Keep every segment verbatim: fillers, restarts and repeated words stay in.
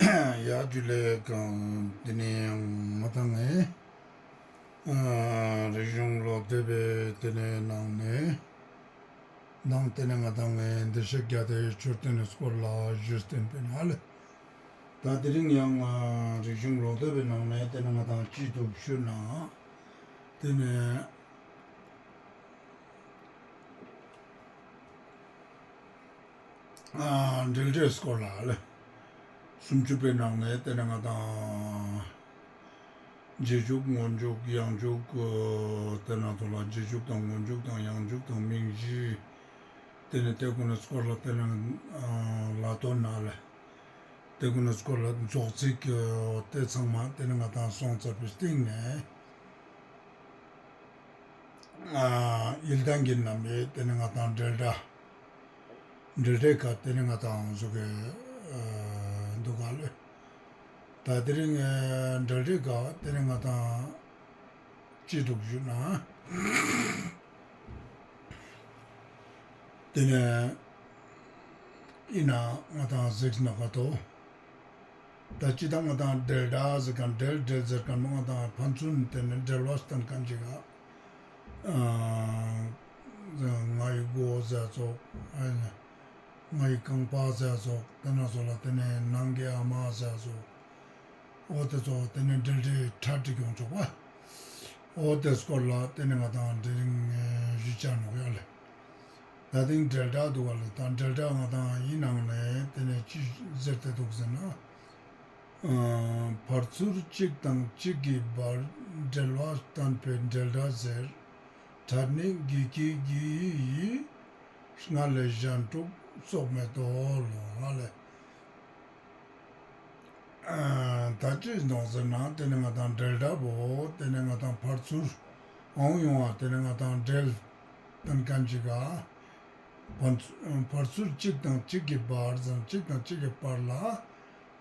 ཡ་ཇུ་ལེ། གང་ཏེ་ནེ་ང་དང་ངི་ཨ་རིག་གཞུང་ཀློག་དེབ་པའི་ཏེ་ནེ་ནང་ནེ་ནང་ཏེ་ནེ་ང་དང་ངི་འདི་ཤེས་རྒྱ་དེ་མཆོད་རྟེན་ནི་སྐོར་ལ་ཞུས་ཏེ་ཨིན་པིན་ཧ་ལེ། ད་དེ་རིང་ཡང་ཨ་རིག་གཞུང་ཀློག་དེབ་པའི་ནང་ནེ་ཏེ་ནེ་ང་དང་ཅི་འདུག་ཞུ་ན་ཏེ་ནེ་ཨ་འབྲེལ་སྒྲའི་སྐོར་ལ་ལེ། སུམ་ཅུ་པའི་ནང་ནེ་ཏེ་ནེ་ང་དང་རྗེས་འཇུག་སྔོན་འཇུག་ཡང་འཇུག་ཏེ་ནེ་ཚོ་ལ་རྗེས་འཇུག་དང་སྔོན་འཇུག་དང་ཡང་འཇུག་དང་མིང་གཞི། ཏེ་ནེ་ཏེ་གུན་ནི་སྐོར་ལ་ཏེ་ནེ་ལ་དོན་ན་ལེ། ཏེ་གུན་ནི་སྐོར་ལ་རྫོགས་ཚིག་ཏེ་ཚང་མ་ཏེ་ནེ་ང་དང་སོང་ཚར་བའི་སྟིང་ནེ། ཨ་ཡིད་བརྟན་གྱི་རྣམ་དབྱེ་ཏེ་ནེ་ང་དང་འབྲེལ་སྒྲ། འབྲེལ་སྒྲའི་ཀ་ཏེ་ནེ་ང་དང་ཟུག་གི་ཨ་འདུག་ག་ལེ། ད་དེ་རིང་ཨ་འབྲེལ་སྒྲའི་ཀ་ཏེ་ནེ་ང་དང་ཅི་འདུག་ཞུ་ན། ཏེ་ནེ་ཨིན་ན་ང་དང་གཟིགས་ན་ག་ཏོ། ད་ཅི་ད་ང་དང་འབྲེལ་སྒྲ་ཟེར་ཁན་འབྲེལ་འབྲེལ་ཟེར་ཁན་མོ་ང་དང་ཕན་ཚུན་ཏེ་ནེ་འབྲེལ་བ་སྟན་ཁན་ཅིག་ག་ཨ་ང་ཡི་མགོ་ཟེར་ཙོགས། ཨ་ནི་ང་ཡི་རྐང་པ་ཟེར་ཙོགས། ཏེ་ནེ་ཚོ་ལ་ཏེ་ནེ་ནང་གི་ཨ་མ་ཟེར་ཙོགས། འོ་ཏེ་ཚོ་ཏེ་ནེ་འབྲེལ་སྒྲའི་ཕྲད་ཀྱང་ཆོག་པ། འོ་ཏེ་སྐོར་ལ་ཏེ་ནེ་ང་དང་དེ་རིང་ཞུ་ཆ་ནོག་ཡ་ལེ། ད་དེང་འབྲེལ་སྒྲ་འདུག་ག་ལེ། ད་འབྲེལ་སྒྲ་ང་དང་ཡིན་ནང་ནེ་ཏེ་ནེ་ཅི་ཟེར་ཏེ་འདུག་ཟེར་ན། ཨ་ཕར་ཚུར་གཅིག་དང་གཅིག་གི་བར་འབྲེལ་བ་བསྟན་པའི་འབྲེལ་སྒྲ་ཟེར། ཕྲད་ནི་གི་གི་གི་ཡི་ཡི། སྔ་ལས་གཞན་དྲུག་སོགས་མེད་དོ་ལོ། ཧ་ལེ། ཨ་ད་ཅི་ནོག་ཟེར་ན་ཏེ་ནེ་ང་དང་འབྲེལ་སྒྲ་བོ་ཏེ་ནེ་ང་དང་ཕར་ཚུར་ཨང་ཡོང་བ་ཏེ་ནེ་ང་དང་འབྲེལ་སྟན་ཁན་ཅིག་ག་ཕར་ཚུར་གཅིག་དང་གཅིག་གི་བར་ཙམ་གཅིག་དང་གཅིག་གི་བར་ལ་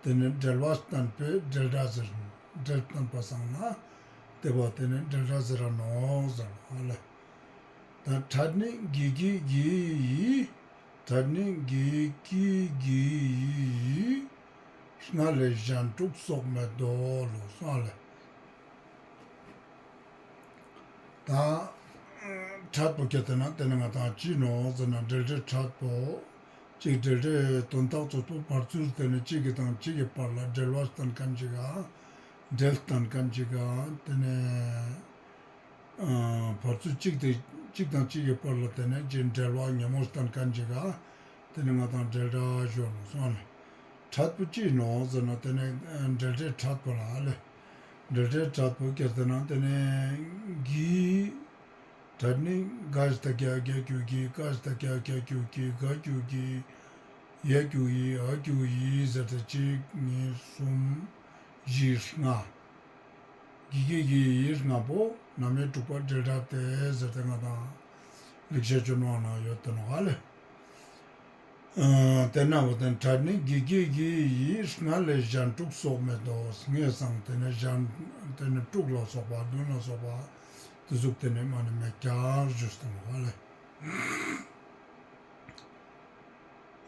ཏེ་ནེ་འབྲེལ་བ་བསྟན་པའི་འབྲེལ་སྒྲ་ཟེར། འབྲེལ་བསྟན་པ་སང་ན་ཏེ་བོ་ཏེ་ནེ་འབྲེལ་སྒྲ་ཟེར་ར་ནོག་ཟེར་ཧ་ལེ། ད་ཕྲད་ནི་གི་གི་གི་ཡི་ཡི། ཕྲད་ནི་གི་གི་གི་ཡི་ཡི། སྔ་ལས་གཞན་དྲུག་སོགས་མེད་དོ་ལོ་སོང་ལེ། ད་ཕྲད་པོ་ཁྱེར་ཏེ་ན་ཏེ་ནེ་ང་དང་ཅི་ནོག་ཟེར་ན་འབྲེལ་སྒྲའི་ཕྲད་པོ་ཅིག་འབྲེལ་སྒྲའི་དོན་དག་ཚོགས་པོ་ཕར་ཚུར་ཏེ་ནེ་གཅིག་གི་དང་གཅིག་གི་བར་ལ་འབྲེལ་བ་བསྟན་ཁན་ཅིག་ག་འབྲེལ་བསྟན་ཁན་ཅིག་ག་ཏེ་ནེ། ཨ་ཕར་ཚུར་གཅིག་དེ་གཅིག་དང་གཅིག་གི་བར་ལ་ཏེ་ནེ་ཅི་འབྲེལ་བ་ཉེ་མོ་སྟན་ཁན་ཅིག་ག་ཏེ་ནེ་ང་དང་འབྲེལ་སྒྲ་ཞུ་ནོག་སོང་ལེ། ཕྲད་པོ་ཅི་ནོག་ཟེར་ན་ཏེ་ནེ་ཨ་འབྲེལ་སྒྲའི་ཕྲད་པོ་ལ་ལེ། འབྲེལ་སྒྲའི་ཕྲད་པོ་ཁྱེར་ཏེ་ན་ཏེ་ནེ་གི་ཕྲད་ནི་ག་ཞབས་ཀྱུ་ག་གི་གུ་གི་ག་ཞབས་ཀྱུ་ག་གི་གུ་གི་ག་གི་གུ་གི་ཡ་གི་གུ་ཡི་འ་གི་གུ་ཡི་ཟེར་ཏེ་གཅིག་གཉིས་གསུམ་བཞི་ལྔ། གི་གི་གི་ཡི་ལྔ་པོ་རྣམ་དབྱེ་དྲུག་པ་འབྲེལ་སྒྲ་སྟེ་ཟེར་ཏེ་ང་དང་ལེགས་བཤད་ལྗོན་དབང་ན་ཡོད་དེ་ནོག་ཧ་ལེ། ཨ་ཏེ་ན་བོ་ཏེ་ཕྲད་ནི་གི་གི་གི་ཡི་སྔ་ལས་གཞན་དྲུག་སོགས་མེད་དོ། སྔས་སང་ཏེ་ནེ་གཞན་ཏེ་ནེ་དྲུག་ལ་སོགས་པ་བདུན་ལ་སོགས་པ་ཏེ་ཟུག་ཏེ་ནེ་མ་ནེ་མེད་ཀྱག་ཞུས་ཏེ་ནོག་ཧ་ལེ།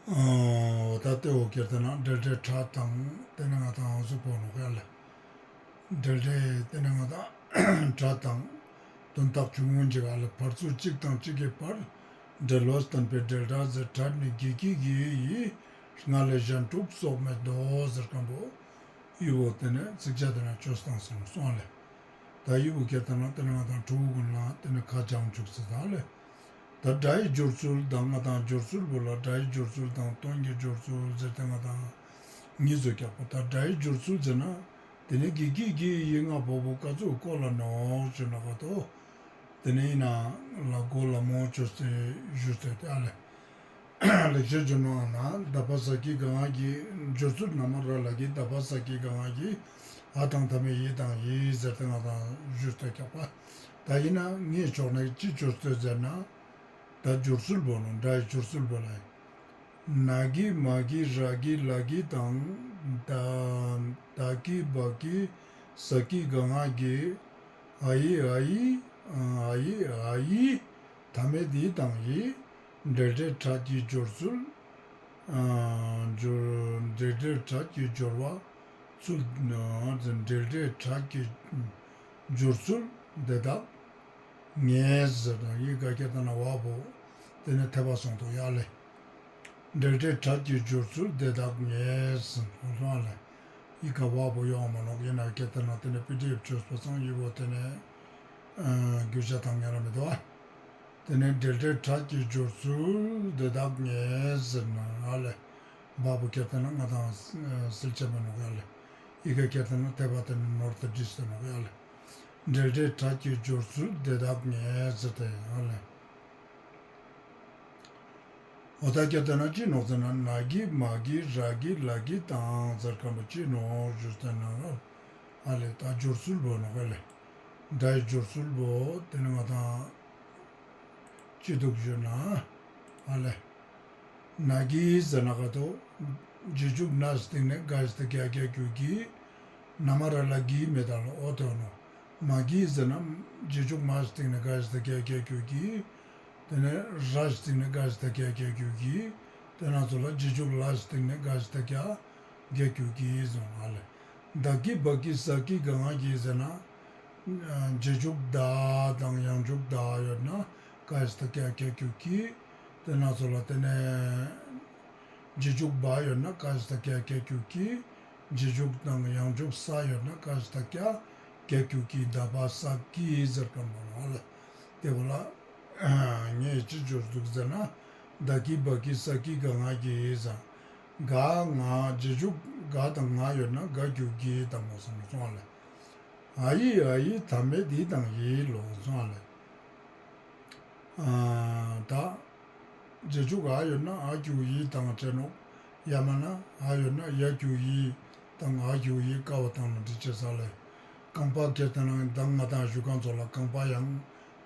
ཨ་ད་ཏེ་བོ་ཁྱེར་ཏེ་ན་འབྲེལ་སྒྲའི་ཕྲད་དང་ཏེ་ནེ་ང་དང་ཟུག་པོ་ནོག་ཡ་ལེ། འབྲེལ་སྒྲའི་ཏེ་ནེ་ང་དང་ཕྲད་དང་དོན་དག་ཆུང་ངུན་ཅིག་ག་ལེ། ཕར་ཚུར་གཅིག་དང་གཅིག་གི་བར་འབྲེལ་བ་བསྟན་པའི་འབྲེལ་སྒྲ་ཟེར། ཕྲད་ནི་གི་གི་གི་ཡི་སྔ་ལས་གཞན་དྲུག་སོགས་མེད་དོ་ཟེར་ཁན་བོ་ཡི་བོ་ཏེ་ནེ་ཚིགས་བཅད་ཏེ་ན་ཅོས་ཏང་སོང་སོང་ལེ། ད་ཡི་བོ་ཁྱེར་ཏེ་ན་ཏེ་ནེ་ང་དང་ཕྲུ་གུ་གུན་ལ་ཏེ་ནེ་ཁ་བྱང་ཅུག་ཟེར་ད་ལེ། ད་སྒྲ་ཡི་སྦྱོར་ཚུལ་དང་ང་དང་སྦྱོར་ཚུལ་བོ་ལ་སྒྲ་ཡི་སྦྱོར་ཚུལ་དང་དོན་གྱི་སྦྱོར་ཚུལ་ཟེར་ཏེ་ང་དང་ཉིས་སུ་ཀྱག་པ། ད་སྒྲ་ཡི་སྦྱོར་ཚུལ་ཟེར་ན་ཏེ་ནེ་གི་གི་གི་ཡི་ལྔ་པོ་བོ་ཀ་ཟུག་སྐོར་ལ་ནོག་ཞུ་ན་ག་ཏོ། ཏེ་ནེ་ཡིན་ན་ལ་གོ་ལ་མོ་ཅོས་ཏེ་ཞུས་ཏེ་ཨ་ལེ། ལེགས་བཤད་ལྗོན་དབང་ན་ད་བ་ས་ཀྱི་ག་ང་གི་སྦྱོར་ཚུལ་ན་མ་ར་ལ་གི་ད་བ་ས་ཀྱི་ག་ང་གི་འ་དང་མཐའ་མེད་ཡི་དང་ཡི་ཟེར་ཏེ་ང་དང་ཞུས་ཏེ་ཀྱག་པ། ད་ཡིན་ན་ངའི་ཕྱོགས་ནེ་ཅི་ཅོས་ཏེ་ཟེར་ན་ད་སྦྱོར་ཚུལ་བོ་ནོ་སྒྲ་ཡི་སྦྱོར་ཚུལ་བོ་ལ་ན་གི་མ་གི་ར་གི་ལ་གི་དང་ད་ད་གི་བ་གི་ས་ཀྱི་ག་ང་གི་འ་ཡི་འ་ཡི་འ་ཡི་འ་ཡི་མཐའ་མེད་ཡི་དང་ཡི། འབྲེལ་སྒྲའི་ཕྲད་ཀྱི་སྦྱོར་ཚུལ། འབྲེལ་སྒྲའི་སྒྲ་ཀྱི་སྦྱོར་བ་ཚུལ། འབྲེལ་སྒྲའི་སྒྲ་ཀྱི་སྦྱོར་ཚུལ་དེ་དག་ངེས་ཟེར་དང་ཡི་གེ་ཀྱེ་ཏེ་ན་བ་བོ་ཏེ་ནེ་ཐེ་བ་སོང་དོ་ཡ་ལེ། འབྲེལ་སྒྲའི་སྒྲ་ཀྱི་སྦྱོར་ཚུལ་དེ་དག་ངེས་ཟེར་དང་ལེ། ཡི་གེ་བ་བོ་ཡོང་མ་ནོག་ཡིན་ན་ཀྱེ་ཏེ་ན་ཏེ་ནེ་པི་ཌི་ཨེཕ་བཅོས་པ་སང་ཡི་བོ་ཏེ་ནེ་རྒྱུ་ཆ་དང་ཉེ་ར་མི་དོ་ཨ། ཏེ་ནེ་འབྲེལ་སྒྲའི་སྒྲ་ཀྱི་སྦྱོར་ཚུལ་དེ་དག་ངེས་ཟེར་ན་ཨ་ལེ། བ་བོ་ཀྱེ་ཏེ་ན་ང་དང་སིལ་ཆེ་མ་ནོག་ཡ་ལེ། ཡི་གེ་ཀྱེ་ཏེ་ན་ཐེ་བ་ཏེ་ནེ་ནོར་ཏེ་བྲིས་ཏེ་ནོག་ཡ་ལེ། འབྲེལ་སྒྲའི་སྒྲ་ཀྱི་སྦྱོར་ཚུལ་དེ་དག་ངེས་ཟེར་ཏེ་ཨ་ལེ། འོ་ད་ཀྱེ་ཏེ་ན་ཅི་ནོག་ཟེར་ན་ན་གི་མ་གི་ར་གི་ལ་གི་དང་ཟེར་ཁན་པོ་ཅི་ནོག་ཞུས་ཏེ་ན་ཨ་ལེ་ད་སྦྱོར་ཚུལ་བོ་ནོག་ཨ་ལེ། སྒྲའི་སྦྱོར་ཚུལ་བོ་ཏེ་ནེ་ང་དང་ཅི་འདུག་ཞུ་ན་ཨ་ལེ། ན་གི་ཟེར་ན་ག་ཏོ་རྗེས་འཇུག་ན་སྟིང་ནེ་ག་ཞིག་ཏ་གྱ་གྱ་གྱུ་གྱི། ན་མ་ར་ལ་གི་མེད་ད་ལོ་འོ་ཏེ་ནོ། མ་གི་ཟེར་ན་རྗེས་འཇུག་མ་སྟིང་ནེ་ག་ཞིག་ཏ་གྱ་གྱ་གྱུ་གྱི། ཏེ་ནེ་ར་སྟིང་ནེ་ག་ཞིག་ཏ་གྱ་གྱ་གྱུ་གྱི། ཏེ་ན་ཚོ་ལ་རྗེས་འཇུག་ལ་སྟིང་ནེ་ག་ཞིག་ཏ་གྱ་གྱ་གྱུ་གྱི་ཟེར་ནོ་ཨ་ལེ། ད་གི་བ་གི་ས་གི་ག་ང་གི་ཟེར་ན། རྗེས་འཇུག་ད་དང་ཡང་འཇུག་ད་ཡོད་ན་ག་ཞིག་ཏ་གྱ་གྱ་གྱུ་གྱི། ཏེ་ན་ཚོ་ལ་ཏེ་ནེ་རྗེས་འཇུག་བ་ཡོད་ན་ག་ཞིག་ཏ་གྱ་གྱ་གྱུ་གྱི། རྗེས་འཇུག་དང་ཡང་འཇུག་ས་ཡོད་ན་ག་ཞིག་ཏ་གྱ་གྱ་གྱུ་གྱི། ད་བ་ས་གི་ཟེར་ཁན་པོ་ལ་ཏེ་བོ་ལ་ངས་ཅི་སྦྱོར་འདུག་ཟེར་ན། ད་གི་བ་གི་ས་གི་ག་ང་གི་ཟེར། ག་ང་རྗེས་འཇུག་ག་དང་ང་ཡོད་ན་ག་གྱུ་གྱི་དང་མོ་སོང་སོང་ཨ་ལེ། ཨ་ཡི་ཨ་ཡི་མཐའ་མེད་འི་དང་ཡི་ལོ་སོང་ཨ་ལེ། ཨ་ད་རྗེས་འཇུག་ཨ་ཡོད་ན་ཨ་གྱུ་ཡི་དང་ཆ་ནོག་ཡ་མ་ན་ཨ་ཡོད་ན་ཡ་གྱུ་ཡི་དང་ཨ་གྱུ་ཡི་ཀ་བོ་དང་ལ་འདི་ཆེ་ས་ལེ། རྐང་པ་ཁྱེར་ཏེ་ན་དང་ང་དང་ཞུ་ཁན་ཚོ་ལ་རྐང་པ་ཡང་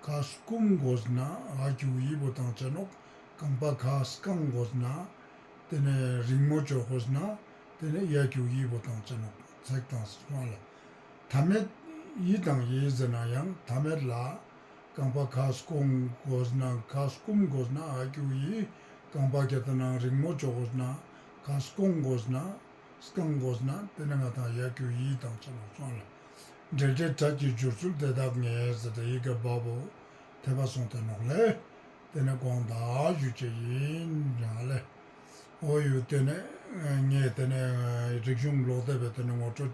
ཁ་སྐུམ་དགོས་ན་ཨ་གྱུ་ཡི་བོ་དང་ཆ་ནོག་རྐང་པ་ཁ་སྐམ་དགོས་ན། ཏེ་ནེ་རིང་མོ་ཅོ་དགོས་ན་ཏེ་ནེ་ཡ་གྱུ་ཡི་བོ་དང་ཆ་ནོག་ཚེག་དང་སོང་ལ། མཐའ་མེད་འི་དང་ཡི་ཟེར་ན་ཡང་མཐའ་མེད་ལ་རྐང་པ་ཁ་སྐོམ་དགོས་ན་ཁ་སྐུམ་དགོས་ན་ཨ་གྱུ་ཡི། རྐང་པ་ཁྱེར་ཏེ་ན་རིང་མོ་ཅོ་དགོས་ན་ཁ་སྐོམ་དགོས་ན་སྐམ་དགོས་ན་ཏེ་ནེ་ང་དང་ཡ་གྱུ་ཡི་དང་ཆ་ནོག་སོང་ལ། འབྲེལ་སྒྲའི་སྒྲ་གི་སྦྱོར་ཚུལ་དེ་དག་ངེས་ཟེར་ཏེ་ཡི་གེ་བ་བོ་ཐེ་བ་སོང་སྟེ་ནོག་ལེ། ཏེ་ནེ་དགོངས་དག་ཞུ་ཅེས་ཡིན་ཡ་ལེ། འོ་ཡུ་ཏེ་ནེ་ངས་ཏེ་ནེ་རིག་གཞུང་ཀློག་དེབ་པའི་ཏེ་ནེ་ངོ་སྤྲོད་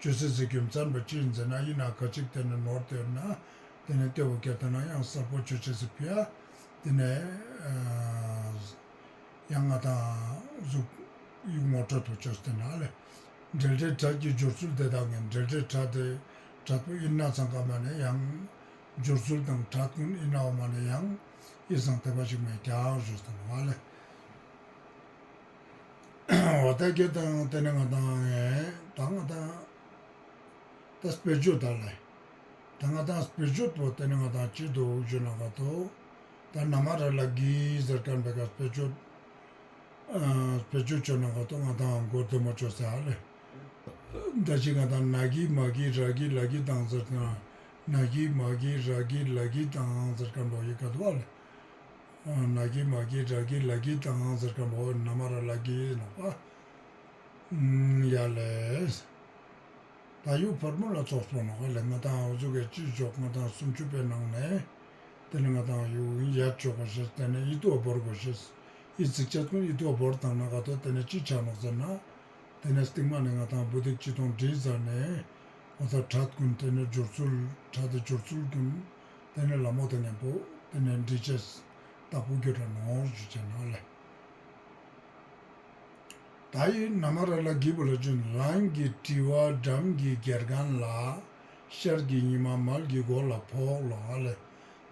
ཅོ་ཅེས་སི་རྒྱུ་མཚན་པོ་ཅི་ཡིན་ཟེར་ན་ཡིན་ན་ཁ་ཅིག་ཏེ་ནེ་ནོར་ཏེ་ཡོད་ན་ཏེ་ནེ་ལྟེ་བོ་ཁྱེར་ཏེ་ན་ཡང་གསལ་པོ་ཅོ་ཅེས་སི་ཕི་ཡ་ཏེ་ནེ་ཡང་ང་དང་ཟུག་ཡུ་ངོ་སྤྲོད་དུ་ཅོས་ཏེ་ན་ལེ། འབྲེལ་སྒྲའི་སྒྲ་གི་སྦྱོར་ཚུལ་དེ་དག་ངེས། འབྲེལ་སྒྲའི་སྒྲ་དེ་སྒྲ་པོ་ཡིན་ན་ཚང་ཀ་མ་ནེ་ཡང་སྦྱོར་ཚུལ་དང་སྒྲ་ཀུན་ཡིན་ནའོ་མ་ནེ་ཡང་ཡིད་བཟང་དད་པ་ཞིག་མེད་ཀྱང་ཞུས་ཏེ་ནོག་ལེ། འོ་ད་ཀྱེ་ཏེ་ནེ་ང་དང་ད་ང་དང་ད་དཔེ་བརྗོད་ད་ལེ། ད་ང་དང་དཔེ་བརྗོད་པོ་ཏེ་ནེ་ང་དང་ཅི་འདུག་ཞུ་ན་ག་ཏོ། ད་ན་མ་ར་ལ་གི་ཟེར་ཁན་པའི་ཀ་དཔེ་བརྗོད། དཔེ་བརྗོད་ཅོ་ན་ག་ཏོ་ང་དང་མགོ་རྡེ་མོ་ཅོ་ས་ལེ། ད་ཅི་ང་དང་ན་གི་མ་གི་ར་གི་ལ་གི་དང་ཟེར་ན་ན་གི་མ་གི་ར་གི་ལ་གི་དང་ཟེར་ཁན་པོ་ཡི་གེ་དུག་ལེ། ན་གི་མ་གི་ར་གི་ལ་གི་དང་ཟེར་ཁན་པོ་ན་མ་ར་ལ་གི་ནོག་པ། ཡ་ལེ། ད་ཡུ་ཕོར་མུ་ལ་ཙོགས་པོ་ནོག་ལེ། ང་དང་འོ་ཟུག་གི་ཅི་ཅོག་ང་དང་སུམ་ཅུ་པའི་ནང་ནེ་ཏེ་ནེ་ང་དང་ཡུ་ཡ་ཅོག་གོ་ཤེས། ཏེ་ནེ་ཡི་ཏོ་བོར་གོ་ཤེས། ཡི་ཚིགས་བཅད་ཀུན་ཡི་ཏོ་བོར་ཏང་ན་ག་ཏོ་ཏེ་ནེ་ཅི་ཆ་ནོག་ཟེར་ན། ཏེ་ནེ་སྟིང་མ་ནེ་ང་དང་བུ་དིག་ཅི་ཏོང་བྲིས་ཟ་ནེ་འོ་ད་ཕྲད་ཀུན་ཏེ་ནེ་སྦྱོར་ཚུལ་ཕྲད་དེ་སྦྱོར་ཚུལ་ཀུན་ཏེ་ནེ་ལ་མོ་ཏེ་ནེ་བོ་ཏེ་ནེ་བྲིས་ཅེས་ཏག་པོ་གྱུར་ར་ནོག་ཞུ་ཅེས་ནོག་ལེ། ད་ཡི་ན་མ་ར་ལ་གི་བོ་ལ་ཅུན། ལན་གྱི་དྲི་བ་འགྲམ་གྱི་དགེ་རྒན་ལ། ཤར་གྱི་ཉི་མ་མལ་གྱི་མགོ་ལ་ཕོག་ལོ་ཨ་ལེ།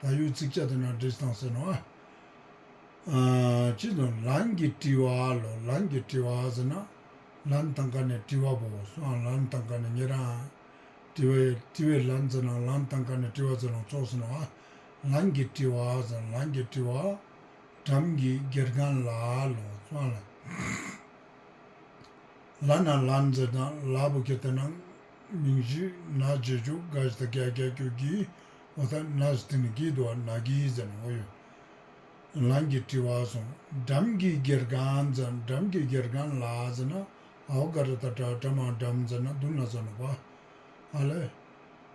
ད་ཡུ་ཚིགས་བཅད་ཏེ་ན་བྲིས་ཏང་ཟེར་ནོག་ཨ། ཅི་དང་ལན་གྱི་དྲི་བ་ལོ། ལན་གྱི་དྲི་བ་ཟེར་ན་ལན་ཏང་ཀ་ནེ་དྲི་བ་བོ་སོང་ཨ། ལན་ཏང་ཀ་ནེ་ཉེ་རང་དྲི་བའི་དྲི་བའི་ལན་ཟེར་ན་ལན་ཏང་ཀ་ནེ་དྲི་བ་ཟེར་ན་ཙོགས་ཟེར་ནོག་ཨ། ལན་གྱི་དྲི་བ་ཟེར་ན་ལན་གྱི་དྲི་བ། འགྲམ་གྱི་དགེ་རྒན་ལ་ལོ་སོང་ལ། ལ་ན་ལན་ཟེར་དང་ལ་བོ་ཁྱེར་ཏེ་ན་མིང་གཞི་ན་རྗེས་འཇུག་ག་ཞིག་ཏ་གྱ་གྱ་གྱུ་གྱི། འོ་ད་ན་ཞིག་ཏེ་ནི་གི་དུག་ན་གི་ཟེར་ན་འོ་ཡོད། ལན་གྱི་དྲི་བ་སོང་། འགྲམ་གྱི་དགེ་རྒན་ཟེར་ན་འགྲམ་གྱི་དགེ་རྒན་ལ་ཟེར་ན་འའོ་ག་ར་བཏགས་གྲ་འགྲ་མ་འགྲམ་ཟེར་ན་མདུན་ལ་ཟེར་ནོག་པ། ཨ་ལེ།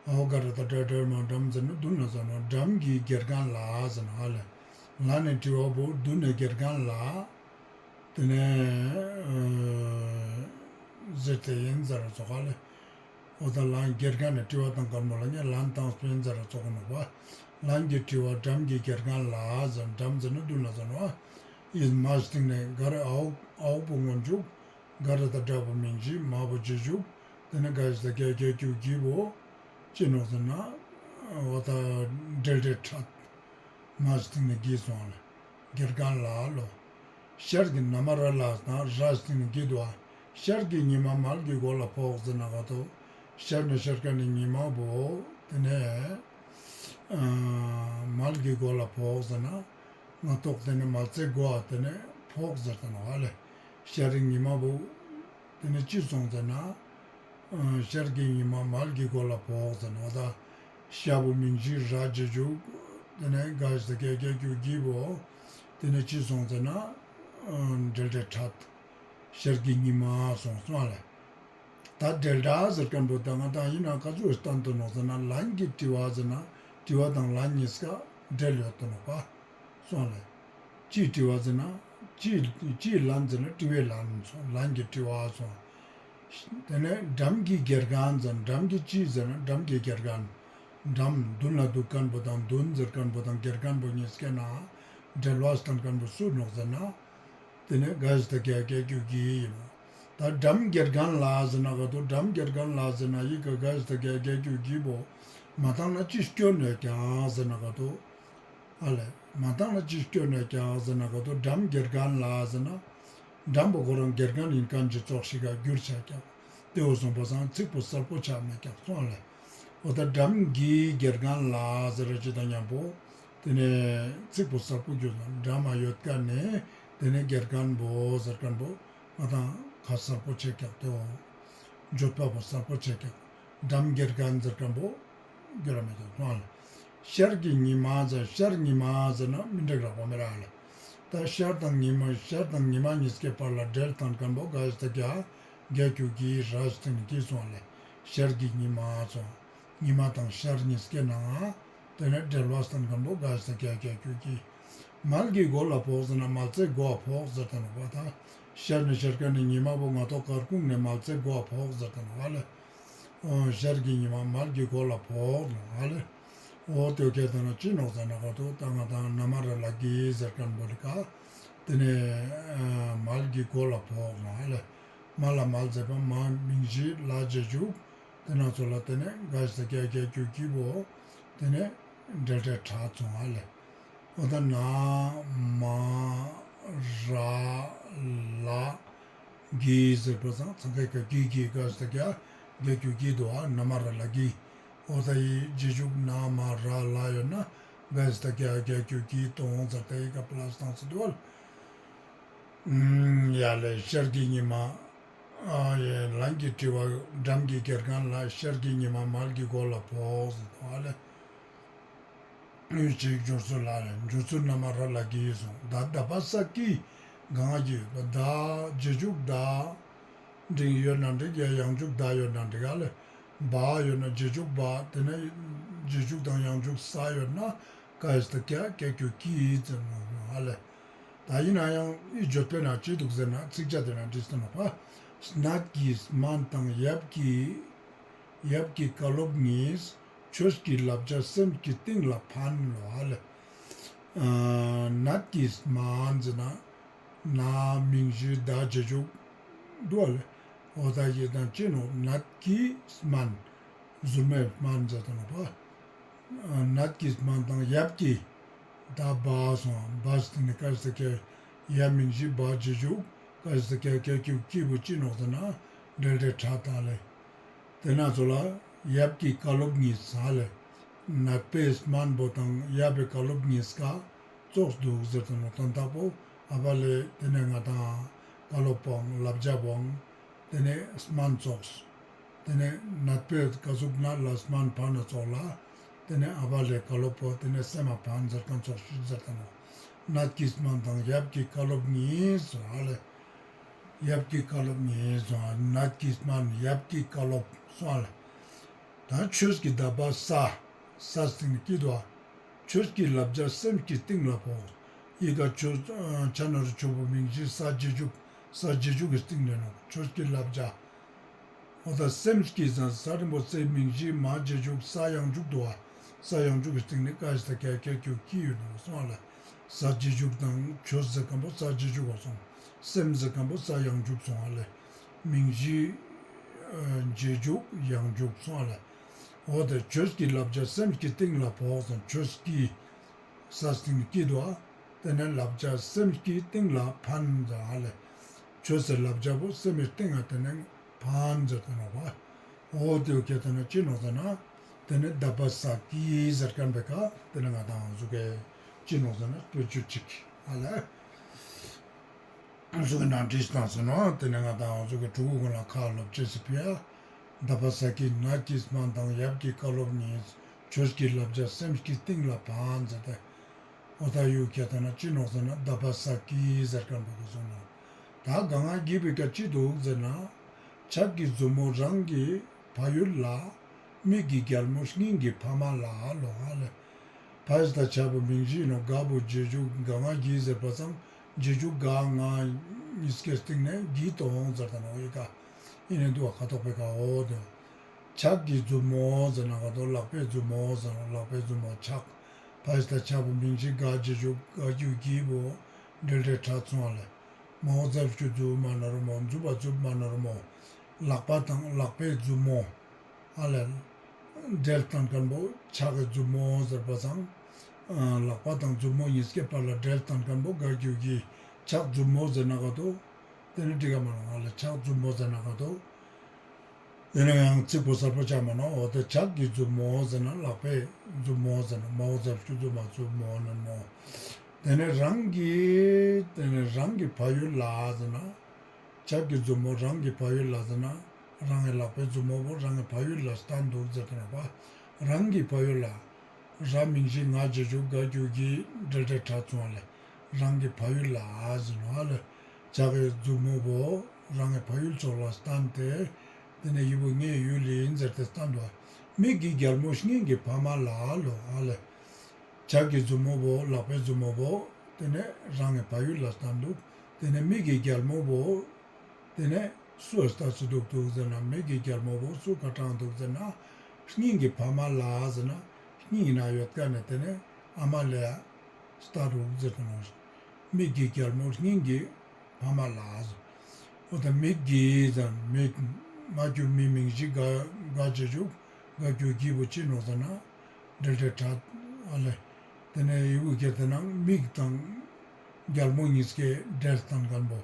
འའོ་ག་ར་བཏགས་གྲ་འགྲ་མ་འགྲམ་ཟེར་ན་མདུན་ལ་ཟེར་ནོག་འགྲམ་གྱི་དགེ་རྒན་ལ་ཟེར་ན་ཨ་ལེ། ལན་ནི་དྲི་བ་བོ་མདུན་ནི་དགེ་རྒན་ལ། དེ་ནས་ཟེར་ཏེ་ཡིན་ཟེར་ར་ཙོགས་ཨ་ལེ། འོ་ད་ལན་དགེ་རྒན་ནི་དྲི་བ་བཏང་མཁན་པོ་ལ་ངས་ལན་བཏང་སྤེན་ཟེར་ར་ཙོགས་ནོག་པ། ལན་གྱི་དྲི་བ་འགྲམ་གྱི་དགེ་རྒན་ལ་ཟེར་འགྲམ་ཟེར་ན་མདུན་ལ་ཟེར་ནོག་པ། ཡིན་མ་སྟིང་ནས་ག་ར་འའོ་འའོ་བོ་སྔོན་འཇུག་ག་ར་བཏགས་གྲ་བོ་མིང་གཞི་མ་བོ་རྗེས་འཇུག་དེ་ནས་ག་ཞབས་ཀྱུ་གྱི་བོ་ཅི་ནོག་ཟེར་ན་འོ་ད་འབྲེལ་སྒྲའི་ཕྲད། མ་སྟིང་ནས་གྱི་སོང་ལེ། དགེ་རྒན་ལ་ལོ། ཤར་གྱི་ན་མ་ར་ལ་དང་ར་སྟིང་ནས་གྱི་འདུག་ཨ། ཤར་གྱི་ཉི་མ་མལ་གྱི་མགོ་ལ་ཕོག་ཟེར་ན་ག་ཏོ། ཤར་ནས་ཤར་མཁན་ནི་ཉི་མ་བོ་དེ་ནས་མལ་གྱི་མགོ་ལ་ཕོག་ཟེར་ན་ང་ཏོག་དེ་ནས་མལ་ཆེ་མགོ་ཨ་དེ་ནས་ཕོག་ཟེར་ཏེ་ནོག་ཨ་ལེ། ཤར་གྱི་ཉི་མ་བོ་དེ་ནས་ཅི་སོང་ཟེར་ན། ཤར་གྱི་ཉི་མ་མལ་གྱི་མགོ་ལ་ཕོག་ཟེར་ནོག་ད། ཤ་བོ་མིང་གཞི་ར་རྗེས་འཇུག་དེ་ནས་ག་ཞབས་ཀྱུ་གྱི་བོ། དེ་ནས་ཅི་སོང་ཟེར་ན། འབྲེལ་སྒྲའི་ཕྲད། ཤར་གྱི་ཉི་མ་སོང་སོང་ལེ། ད་འབྲེལ་སྒྲ་ཟེར་མཁན་པོ་ད་ང་དང་ཡིན་ན་ག་ཚོད་སྟན་ཏེ་ནོག་ཟེར་ན་ལན་གྱི་དྲི་བ་ཟེར་ན་དྲི་བ་དང་ལན་གཉིས་ཀ་འབྲེལ་ཡོད་དེ་ནོག་པ། སོང་ལེ། ཅིའི་དྲི་བ་ཟེར་ན། ཅིའི་ཅིའི་ལན་ཟེར་ན་དྲི་བའི་ལན་སོང་ལན་གྱི་དྲི་བ་སོང་། དེ་ནས་འགྲམ་གྱི་དགེ་རྒན་ཟེར་ན་འགྲམ་གྱི་ཅི་ཟེར་ན་འགྲམ་གྱི་དགེ་རྒན། འགྲམ་མདུན་ལ་འདུག་མཁན་པོ་དང་མདུན་ཟེར་མཁན་པོ་དང་དགེ་རྒན་པོ་གཉིས་ཀའི་ནང་འབྲེལ་བ་སྟན་མཁན་པོ་སུ་ནོག་ཟེར་ན། དེ་ནས་ག་ཞབས་ཀྱུ་གྱི་ཡིན་ནོག་ད་འགྲམ་དགེ་རྒན་ལ་ཟེར་ན་ག་ཏོ་འགྲམ་དགེ་རྒན་ལ་ཟེར་ན་ཡི་གེ་ག་ཞབས་ཀྱུ་གྱི་བོ་མ་བཏང་ན་ཅི་སྐྱོན་ཡོད་ཀྱག་ཟེར་ན་ག་ཏོ། ཨ་ལེ། མ་བཏང་ན་ཅི་སྐྱོན་ཡོད་ཀྱག་ཟེར་ན་ག་ཏོ་འགྲམ་དགེ་རྒན་ལ་ཟེར་ན། འགྲམ་པོ་ཁོ་རང་དགེ་རྒན་ཡིན་མཁན་གྱི་ཙོགས་ཤིག་ག་འགྱུར་ཆ་ཀྱག་དེ་བོ་སོང་པ་སང་ཚིག་པོ་གསལ་པོ་ཆ་མེད་ཀྱག་སོང་ལེ། འོ་ད་འགྲམ་གྱི་དགེ་རྒན་ལ་ཟེར་ར་ཅི་དང་མཉམ་པོ། དེ་ནས་ཚིག་པོ་གསལ་པོ་འགྱུར་སོང་འགྲམ་མ་ཡོད་མཁན་ནས་དེ་ནས་དགེ་རྒན་པོ་ཟེར་མཁན་པོ་ང་དང་ཁ་གསལ་པོ་ཆ་ཀྱག་དེ་བོ། བརྗོད་པ་པོ་གསལ་པོ་ཆ་ཀྱག་འགྲམ་དགེ་རྒན་ཟེར་མཁན་པོ་འགྱུར་ར་མེད་ཀྱག་སོང་ལེ། ཤར་གྱི་ཉི་མ་ཟེར་ཤར་ཉི་མ་ཟེར་ན་མི་འགྲིག་རག་པ་མེད་ར་ལེ། ད་ཤར་དང་ཉི་མ་ཤར་དང་ཉི་མ་གཉིས་ཀའི་བར་ལ་འབྲེལ་བཏང་མཁན་པོ་ག་ཞབས་ཀྱུ་གྱི་ར་སྟིང་ནས་གྱི་སོང་ལེ། ཤར་གྱི་ཉི་མ་སོང་། ཉི་མ་དང་ཤར་གཉིས་ཀའི་ནང་དེ་ནས་འབྲེལ་བ་སྟན་མཁན་པོ་ག་ཞབས་ཀྱུ་གྱི། མལ་གྱི་མགོ་ལ་ཕོག་ཟེར་ན་མལ་ཆེ་མགོ་ལ་ཕོག་ཟེར་ཏེ་ནོག་པ་ད། ཤར་ནས་ཤར་མཁན་ནི་ཉི་མ་བོ་ང་ཏོག་སྐར་ཁུང་ནས་མལ་ཆེ་མགོ་ལ་ཕོག་ཟེར་ཏེ་ནོག་ཨ་ལེ། འོ་ཤར་གྱི་ཉི་མ་མལ་གྱི་མགོ་ལ་ཕོག་ནོག་ཨ་ལེ། འོ་དེ་སྐད་དེ་ན་ཅི་ནོག་ཟེར་ན་ག་ཏོ་ད་ང་དང་ན་མ་ར་ལ་གྱི་ཟེར་མཁན་པོ་ལེ་ཀ་དེ་ནས་མལ་གྱི་མགོ་ལ་ཕོག་ནོག་ཨ་ལེ། མ་ལ་མལ་ཟེར་བ་མ་མིང་གཞི་ལ་རྗེས་འཇུག་དེ་ན་ཚོ་ལ་དེ་ནས་ག་ཞབས་ཀྱུ་གྱི་བོ་དེ་ནས་འབྲེལ་སྒྲའི་ཕྲད་སོང་ཨ་ལེ། འོ་ད་ན་མ་ར་ལ་གྱི་ཟེར་བ་སང་ཚང་ཁའི་ཀ་གྱི་གྱི་ག་ཞབས་ཀྱུ་གྱི་འདུག་ཨ་ན་མ་ར་ལ་གྱི། འོ་ད་ཡི་རྗེས་འཇུག་ན་མ་ར་ལ་ཡོད་ན་ག་ཞབས་ཀྱུ་གྱི་གཏོང་ཟེར་ཏེ་ཡི་གེ་པ་ལ་སྟངས་སུ་འདུག་ཨ། ཡ་ལེ་ཤར་གྱི་ཉི་མ། ཨ་ཡེ་ལན་གྱི་དྲི་བ་འགྲམ་གྱི་དགེ་རྒན་ལ་ཤར་གྱི་ཉི་མ་མལ་གྱི་མགོ་ལ་ཕོག་ཟེར་ཏེ་ཨ་ལེ། ཡུལ་གཅིག་སྦྱོར་ཚུལ་ལ་ལེ་སྦྱོར་ཚུལ་ན་མ་ར་ལ་གྱི་སོང་ད་ད་པ་ས་ཀྱི་གང་གི་ད་རྗེས་འཇུག་ད་འབྲིང་ཡོད་ན་འགྲིག་ཡ་ཡང་འཇུག་ད་ཡོད་ན་འགྲིག་ཨ་ལེ། བ་ཡོད་ན་རྗེས་འཇུག་བ་དེ་ནས་རྗེས་འཇུག་དང་ཡང་འཇུག་ས་ཡོད་ན་ག་ཞབས་ཀྱུ་གྱི་ཟེར་ནོག་ཨ་ལེ། ད་ཡིན་ན་ཡང་འི་བརྗོད་པའི་ནང་ཅི་འདུག་ཟེར་ན་ཚིགས་བཅད་དེ་ན་བྲིས་ཏེ་ནོག་པ། ནད་ཀྱི་སྨན་དང་ཡབ་ཀྱི་ཡབ་ཀྱི་བཀའ་སློབ་གཉིས། ཆོས་ཀྱི་བསླབ་བྱ་སེམས་ཀྱི་གཏིང་ལ་ཕན་ལོ་ཨ་ལེ། ནད་ཀྱི་སྨན་ཟེར་ན་ན་མིང་གཞི་ད་རྗེས་འཇུག་འདུག་ཨ་ལེ། འོ་ད་ཡི་དང་ཅི་ནོག་ནད་ཀྱི་སྨན། ཟུར་མོའི་སྨན་ཟེར་ཏེ་ནོག་པ། ནད་ཀྱི་སྨན་དང་ཡབ་ཀྱི། ད་བ་སོང་བ་སྟེ་ནི་ག་ཞབས་ཀྱུ་ཡ་མིང་གཞི་བ་རྗེས་འཇུག་ག་ཞབས་ཀྱུ་གྱི་བོ་ཅི་ནོག་ཟེར་ན་འབྲེལ་སྒྲའི་ཕྲད་ད་ལེ། དེ་ན་ཚོ་ལ་ཡབ་ཀྱི་བཀའ་སློབ་གཉིས་ཨ་ལེ། ནད་པའི་སྨན་པོ་དང་ཡབ་པའི་བཀའ་སློབ་གཉིས་ཀ་ཙོགས་འདུག་ཟེར་ཏེ་ནོག་དོན་དག་པོ་ཨ་བ་ལེ། དེ་ནས་ང་དང་བཀའ་སློབ་པོའང་བསླབ་བྱ་པོའང་དེ་ནས་སྨན་ཙོགས། དེ་ནས་ནད་པའི་ག་ཟུག་ནད་ལ་སྨན་ཕན་ན་ཙོགས་ལ། དེ་ནས་ཨ་བ་ལེ་བཀའ་སློབ་པོ་དེ་ནས་སེམས་མ་ཕན་ཟེར་མཁན་ཙོགས་ཤིག་ཟེར་ཏེ་ནོག་ནད་ཀྱི་སྨན་དང་ཡབ་ཀྱི་བཀའ་སློབ་ཉིད་སོང་ཨ་ལེ། ཡབ་ཀྱི་བཀའ་སློབ་ཉིད་སོང་ཨ། ནད་ཀྱི་སྨན་ཡབ་ཀྱི་བཀའ་སློབ་སོང་ཨ་ལེ། ད་ཆོས་ཀྱི་བཟླས་པ་ས། ས་སྟེང་ནེ་སྐྱིད་དོ། ཆོས་ཀྱི་བསླབ་བྱ་སེམས་ཀྱི་གཏིང་ལ་ཕོག། ཡི་ག་ཆོས་ཨ་ཆ་ན་རུ་ཆོས་པོ་མིང་གཞི་ས་རྗེས་འཇུག་ས་རྗེས་འཇུག་གི་སྟེང་ནེ་ནོག་ཆོས་ཀྱི་བསླབ་བྱ། འོ་ད་སེམས་ཀྱི་ས་ས་རིན་པོ་ཆེ་མིང་གཞི་མ་རྗེས་འཇུག་ས་ཡང་འཇུག་དོ་བ། ས་ཡང་འཇུག་གི་སྟེང་ནེ་ཀ་ཞིག་ད་ཀྱ་ཀྱ་ཀྱུ་ཀྱི་ཡོད་ནོག་སོང་ཨ་ལེ། ས་རྗེས་འཇུག་དང་ཆོས་ཟེར་ཁན་པོ་ས་རྗེས་འཇུག་ག་སོང་། སེམས་ཟེར་ཁན་པོ་ས་ཡང་འཇུག་སོང་ཨ་ལེ། མིང་གཞི་ཨ་རྗེས་འཇུག་ཡང་འཇུག་སོང་ཨ་ལེ། འོ་ད་ཆོས་ཀྱི་བསླབ་བྱ་སེམས་ཀྱི་གཏིང་ལ་ཕོག་སོང་། ཆོས་ཀྱི་ས་སྟེང་ནེ་སྐྱིད་དོ་བ། དེ་ནེ་བསླབ་བྱ་སེམས་ཀྱི་གཏིང་ལ་ཕན་ཟེར་ཨ་ལེ། ཆོས་སི་བསླབ་བྱ་པོ་སེམས་སི་སྟེང་ང་དེ་ནེ་ཕན་ཟེར་དེ་ནོག་པ། འོ་དེ་བོ་ཁྱེར་ཏེ་ན་ཅི་ནོག་ཟེར་ན། དེ་ནེ་བཟླས་པ་ས་ཀྱི་ཟེར་ཁན་པོའི་ཀ་དེ་ནེ་ང་དང་འོ་ཟུག་གི་ཅི་ནོག་ཟེར་ན་དཔེ་ཆ་ཅིག་ཨ་ལེ། འོ་ཟུག་གི་ནང་བྲིས་བཏང་སོང་ནོག་དེ་ནེ་ང་དང་འོ་ཟུག་གི་ཕྲུ་གུ་གུན་ལ་ཁ་སློབ་ཅེས་སི་ཕི་ཡ། བཟླས་པ་ས་ཀྱི་ནད་ཀྱི་སྨན་དང་ཡབ་ཀྱི་བཀའ་སློབ་ཉིད། ཆོས་ཀྱི་བསླབ་བྱ་སེམས་ཀྱི་གཏིང་ལ་ཕན་ཟེར་ཏེ། འོ་ད་ཡུལ་སྐད་ཐ་ན་ཅི་ནོག་ཟེར་ན་བཟླས་པ་ས་ཀྱི་ཟེར་ཁན་པོ་གོ་སོང་ནོག་ད་ག་ང་གི་བི་ཀ་ཅི་དུག་ཟེར་ན། ཕྱག་གི་མཛུབ་མོ་རང་གི་ཕ་ཡུལ་ལ། མིག་གི་རྒྱལ་མོ་སྙིང་གི་ཕ་མ་ལ་ལོ་ཨ་ལེ། ཕ་ཡུལ་ད་ཆ་པོ་མིང་གཞི་ནོག་ག་བོ་རྗེས་འཇུག་ག་ང་གི་ཟེར་བ་སང་རྗེས་འཇུག་ག་ང་ཉིས་ཀའི་སྟེང་ནེ་གི་དོང་ཟེར་ད་ནོག་ཡི་ཀ་ཨི་ནེ་དུ་བ་ཁ་ཐོག་པའི་ཀ་འོ་དོ། ཕྱག་གི་མཛུབ་མོ་ཟེར་ན་ག་དོ་ལག་པའི་མཛུབ་མོ་ཟེར་ན་ལག་པའི་མཛུབ་མོ་ཕྱག་ཕ་ཡུལ་ད་ཆ་པོ་མིང་གཞི་ག་རྗེས་འཇུག་ག་གྱུ་གི་བོ་འབྲེལ་སྒྲའི་ཕྲད་སོང་ཨ་ལེ། མོ་ཟེར་ཁན་མཛུབ་མ་ན་རུ་མོ་མཛུབ་པ་མཛུབ་མ་ན་རུ་མོ། ལག་པ་དང་ལག་པའི་མཛུབ་མོ་ཨ་ལེ། འབྲེལ་སྟན་ཁན་པོ་ཕྱག་གི་མཛུབ་མོ་ཟེར་བ་སང་། ལག་པ་དང་མཛུབ་མོ་ཉིས་ཀའི་བར་ལ་འབྲེལ་སྟན་ཁན་པོ་ག་གྱུ་གི་ཕྱག་མཛུབ་མོ་ཟེར་ན་ག་དོ། དེ་ནེ་འགྲིག་ག་མ་ནོག་ཨ་ལེ་ཕྱག་མཛུབ་མོ་ཟེར་ན་ག་དོ། དེ་ནེ་ཡང་ཚིག་པོ་གསར་པོ་ཆ་མ་ནོག་འོ་དེ་ཕྱག་གི་མཛུབ་མོ་ཟེར་ན་ལག་པའི་མཛུབ་མོ་ཟེར་ན་མོ་ཟེར་ཁན་མཛུབ་མ་མཛུབ་མོ་ན་མོ། དེ་ནེ་རང་གི་དེ་ནེ་རང་གི་ཕ་ཡུལ་ལ་ཟེར་ན། ཕྱག་གི་མཛུབ་མོ་རང་གི་ཕ་ཡུལ་ལ་ཟེར་ན། རང་གི་ལག་པའི་མཛུབ་མོ་བོ་རང་གི་ཕ་ཡུལ་ལ་སྟན་དུག་ཟེར་ཏེ་ནོག་པ། རང་གི་ཕ་ཡུལ་ལ། ར་མིང་གཞི་ང་རྗེས་འཇུག་ག་གྱུ་གི་འབྲེལ་སྒྲའི་ཕྲད་སོང་ཨ་ལེ། རང་གི་ཕ་ཡུལ་ལ་ཟེར་ནོག་ཨ་ལེ། ཕྱག་གི་མཛུབ་མོ་བོ་རང་གི་ཕ་ཡུལ་ཙོགས་ལ་སྟན་ཏེ། དེ་ནེ་ཡུལ་བོ་ངའི་ཡུལ་ཨིན་ཟེར་ཏེ་སྟན་དུག་མིག་གི་རྒྱལ་མོ་སྙིང་གི་ཕ་མ་ལ་ལོ་ཨ་ལེ། ཕྱག་གི་མཛུབ་མོ་བོ་ལག་པའི་མཛུབ་མོ་བོ། དེ་ནེ་རང་གི་ཕ་ཡུལ་ལ་སྟན་དུག་དེ་ནེ་མིག་གི་རྒྱལ་མོ་བོ། དེ་ནེ་སུ་ལ་ལྟ་སུ་དུག་དུག་ཟེར་ན་མིག་གི་རྒྱལ་མོ་བོ་སུ་ཀ་ཀྲང་དུག་ཟེར་ན། སྙིང་གི་ཕ་མ་ལ་ཟེར་ན། སྙིང་ན་ཡོད་ཀ་ནེ་དེ་ནེ་ཨ་མ་ལ་ལྟ་དུག་ཟེར་ཏེ་ནོག་མིག་གི་རྒྱལ་མོ་སྙིང་གི་ཕ་མ་ལ་ཟེར། འོ་ད་མིག་གི་ཟེར་མིག་མ་གྱུ་མི་མིང་གཞི་ག་ག་རྗེས་འཇུག་ག་གྱུ་གི་བོ་ཅི་ནོག་ཟེར་ན། འབྲེལ་སྒྲའི་ཕྲད་ཨ་ལེ། དེ་ནེ་ཡུལ་སྐད་ཐ་ན་མིག་དང་རྒྱལ་མོ་ཉིས་ཀའི་འབྲེལ་སྟན་ཁན་པོ།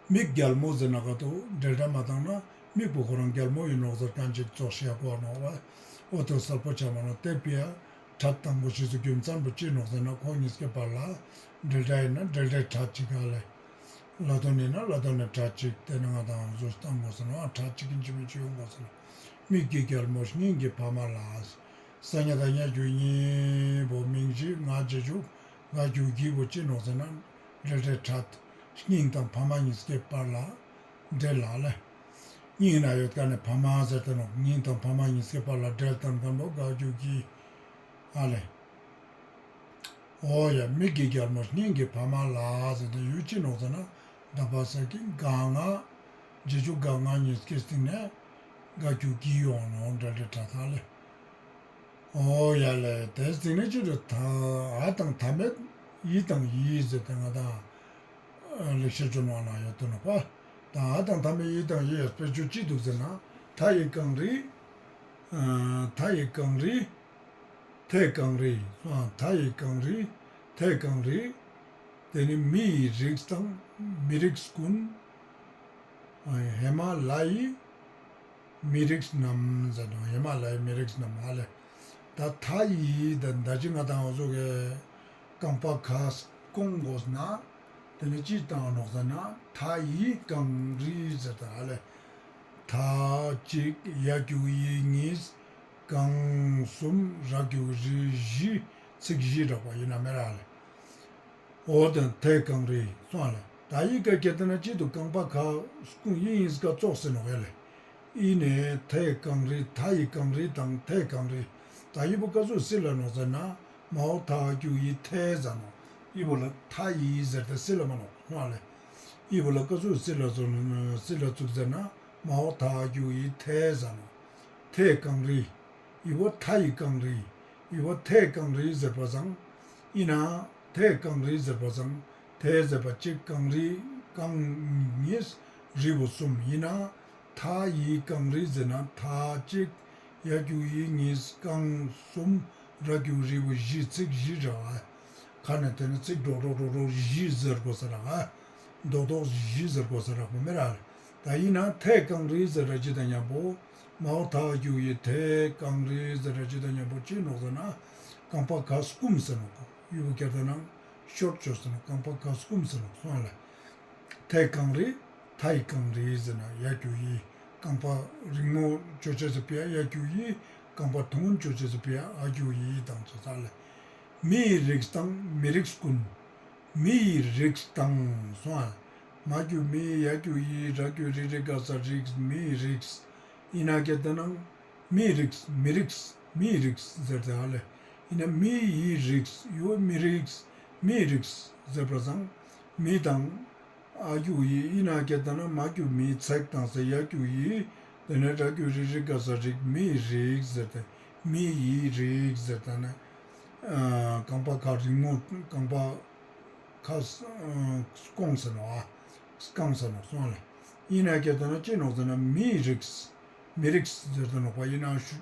མིག་རྒྱལ་མོ་ཟེར་ན་ག་དོ་འབྲེལ་སྒྲ་མ་བཏང་ན་མིག་པོ་ཁོ་རང་རྒྱལ་མོ་ཨིན་ནོག་ཟེར་ཁན་ཅིག་ཙོགས་ཤིག་གོ་ནོག་པ། འོ་དོ་གསལ་པོ་ཆ་མ་ནོག་དེ་ཕི་ཡ་ཕྲད་དང་པོ་ཤེས་སུ་རྒྱུ་མཚན་པོ་ཅི་ནོག་ཟེར་ན་ཁོ་ཉིས་ཀའི་བར་ལ་འབྲེལ་སྒྲ་ཨིན་ན་འབྲེལ་སྒྲའི་ཕྲད་ཅིག་ཨ་ལེ། ལ་དོན་ཨིན་ན་ལ་དོན་ནི་ཕྲད་ཅིག་དེ་ནེ་ང་དང་བཟོ་སྟངས་དགོས་ཟེར་ན་ཕྲད་ཅིག་ཨིན་ཅི་མིན་ཅི་ཡོང་དགོས་ཟེར་ན། མིག་གི་རྒྱལ་མོ་སྙིང་གི་ཕ་མ་ལ། ས་ཉ་དང་ཉ་གྱུ་གཉིས་པོ་མིང་གཞི་ང་རྗེས་འཇུག་ག་གྱུ་གི་བོ་ཅི་ནོག་ཟེར་ན། འབྲེལ་སྒྲའི་ཕྲད། སྙིང་དང་ཕ་མ་ཉིས་ཀའི་བར་ལ་འབྲེལ་ལ་ལེ། སྙིང་ན་ཡོད་ཀ་ནེ་ཕ་མ་ཟེར་ཏེ་ནོག་སྙིང་དང་ཕ་མ་ཉིས་ཀའི་བར་ལ་འབྲེལ་སྟན་ཁན་པོ་ག་གྱུ་གི་ཨ་ལེ། འོ་ཡ་མིག་གི་རྒྱལ་མོ་སྙིང་གི་ཕ་མ་ལ་ཟེར་ཏེ་ཡུལ་ཅི་ནོག་ཟེར་ན་བཟླས་པ་ས་ཀྱི་ག་ང་རྗེས་འཇུག་ག་ང་ཉིས་ཀའི་སྟེང་ནེ་ག་གྱུ་གི་ཡོང་ནོག་འབྲེལ་སྒྲའི་ཕྲད་ད་ལེ། འོ་ཡ་ལེ་དེའི་སྟེང་ནེ་ཅི་རུ་ད་འ་དང་མཐའ་མེད་ཡི་དང་ཡི་ཟེར་ཏེ་ང་དང་ལེགས་བཤད་ལྗོན་དབང་ན་ཡོད་དོ་ནོག་པ། ད་འ་དང་མཐའ་མེད་ཡི་དང་ཡི་ཡ་དཔེ་ཆ་ཅི་དུག་ཟེར་ན་མཐའ་ཡི་གངས་རི། མཐའ་ཡི་གངས་རི། མཐའི་གངས་རི། མཐའ་ཡི་གངས་རི། མཐའི་གངས་རི། དེ་ནི་མི་ཡི་རིགས་དང་མི་རིགས་ཀུན། ཧི་མ་ལ་ཡི་མི་རིགས་རྣམས་ཟེར་དང་ཧི་མ་ལ་ཡི་མི་རིགས་རྣམས་ཧ་ལེ། ད་མཐའ་ཡི་ད་ད་ཅི་ང་དང་འོ་ཟུག་གི་རྐང་པ་ཁ་སྐོང་དགོས་ན། དེ་ནི་ཅི་བཏང་ནོག་ཟེར་ན་མཐའ་ཡི་གངས་རི་ཟེར་ད་ཧ་ལེ། མཐའ་གཅིག་ཡ་གྱུ་ཡི་གཉིས། གངས་གསུམ་ར་གྱུ་རི་བཞི། ཚིག་བཞི་བསྒྲགས་པ་ཡིན་ན་མེད་ར་ལེ། འོ་དང་ཐའི་གངས་རི་སོང་ལེ། ད་ཡི་གེ་སྐད་དེ་ན་ཅི་དུ་རྐང་པ་ཁ་སྐུང་ཡིན་ཡིན་སྐད་ཙོགས་ཟེར་ནོག་ཡ་ལེ། ཨི་ནེ་ཐའི་གངས་རི། ཐའི་གངས་རི་དང་ཐའི་གངས་རི། ད་ཡི་བོ་ཀ་ཟུག་སི་ལ་ནོག་ཟེར་ན། མའོ་ཐ་ཨ་གུ་ཡི་ཐའི་ཟེར་ནོག། ཡི་བོ་ལ་ཐ་ཡི་ཟེར་ཏེ་སི་ལ་མ་ནོག་སོང་ལེ། ཡི་བོ་ལ་ཀ་ཟུག་སི་ལ་ཟེར་ནོག་སི་ལ་ཙུགས་ཟེར་ན། མའོ་ཐ་ཨ་གུ་ཡི་ཐའི་ཟེར་ནོག། ཐའི་གངས་རི། ཡི་བོ་ཐའི་གངས་རི། ཡི་བོ་ཐའི་གངས་རི་ཟེར་བ་སང་། ཨི་ན་ཐའི་གངས་རི་ཟེར་བ་སང་། ཐའི་ཟེར་བ་གཅིག། གངས་རི། གངས་གཉིས། རི་བོ་གསུམ། ཨི་ན་ཐ་ཡི་གངས་རི་ཟེར་ན་ཐ་གཅིག། ཡ་གུ་ཡི་གཉིས། གངས་གསུམ། ར་གུ་རི་བོ་བཞི། ཚིག་བཞི་ར་བ། ཁ་ནས་དེ་ནི་ཚིག་འགྲོགས་འགྲོགས་འགྲོགས་འགྲོགས་བཞི་ཟེར་དགོས་ས་ར་བ། རྡོག་རྡོག་བཞི་ཟེར་དགོས་ས་ར་བ་མེ་ར། ད་ཡིན་ན་ཐའི་གངས་རི་ཟེར་ར་ཅི་དང་མཉམ་པོ། མའོ་ཐ་ཨ་གུ་ཡི་ཐའི་གངས་རི་ཟེར་ར་ཅི་དང་མཉམ་པོ་ཅི་ནོག་ཟེར་ན། རྐང་པ་ཁ་སྐུམ་ཟེར་ནོག། ཡུ་བོ་ཀྱ་ད་ནང་ཤོར་ཅོ་ཟེར་ནོག། རྐང་པ་ཁ་སྐུམ་ཟེར་ནོག་སོང་ལེ། ཐའི་གངས་རི། ཐའི་གངས་རི་ཟེར་ན་ཡ་གུ་ཡི། རྐང་པ་རིང་མོ་ཅོ་ཅེས་སི་ཕི་ཡ་ཡ་གུ་ཡི། རྐང་པ་ཐུང་ངུན་ཅོ་ཅེས་སི་ཕི་ཡ་ཨ་གུ་ཡི་དང་ཅོ་ས་ལེ། མི་ཡི་རིགས་དང་མི་རིགས་ཀུན། མི་ཡི་རིགས་དང་སོང་ཨ། མ་གུ་མི། ཡ་གུ་ཡི། ར་གུ་རི་རི་ག་ས་རིགས། མི་ཡི་རིགས། ཨི་ན་སྐད་དེ་ན་མི་རིགས། མི་རིགས། མི་རིགས་ཟེར་ཏེ་ཧ་ལེ། ཨི་ན་མི་ཡི་རིགས། ཡོ་མི་རིགས། མི་རིགས་ཟེར་བ་སང་། མི་དང་ཨ་གུ་ཡི། ཨི་ན་སྐད་དེ་ན་མ་གུ་མི། ཚེག་དང་ས་ཡ་གུ་ཡི། དེ་ནས་ར་གུ་རི་རི་ག་ས་རིགས། མི་ཡི་རིགས་ཟེར་ཏེ། མི་ཡི་རིགས་ཟེར་ཏེ་ནི། ཨ་རྐང་པ་ཁ་རིང་མོ། རྐང་པ་ཁ་ཨ་སྐོང་ཟེར་ནོག། ཨ་སྐང་ཟེར་ནོག་སོང་ལེ། ཨི་ན་སྐད་དེ་ན་ཅི་ནོག་ཟེར་ན་མི་རིགས། མི་རིགས་ཟེར་ཏེ་ནོག་པ། ཨི་ན་ཤུ་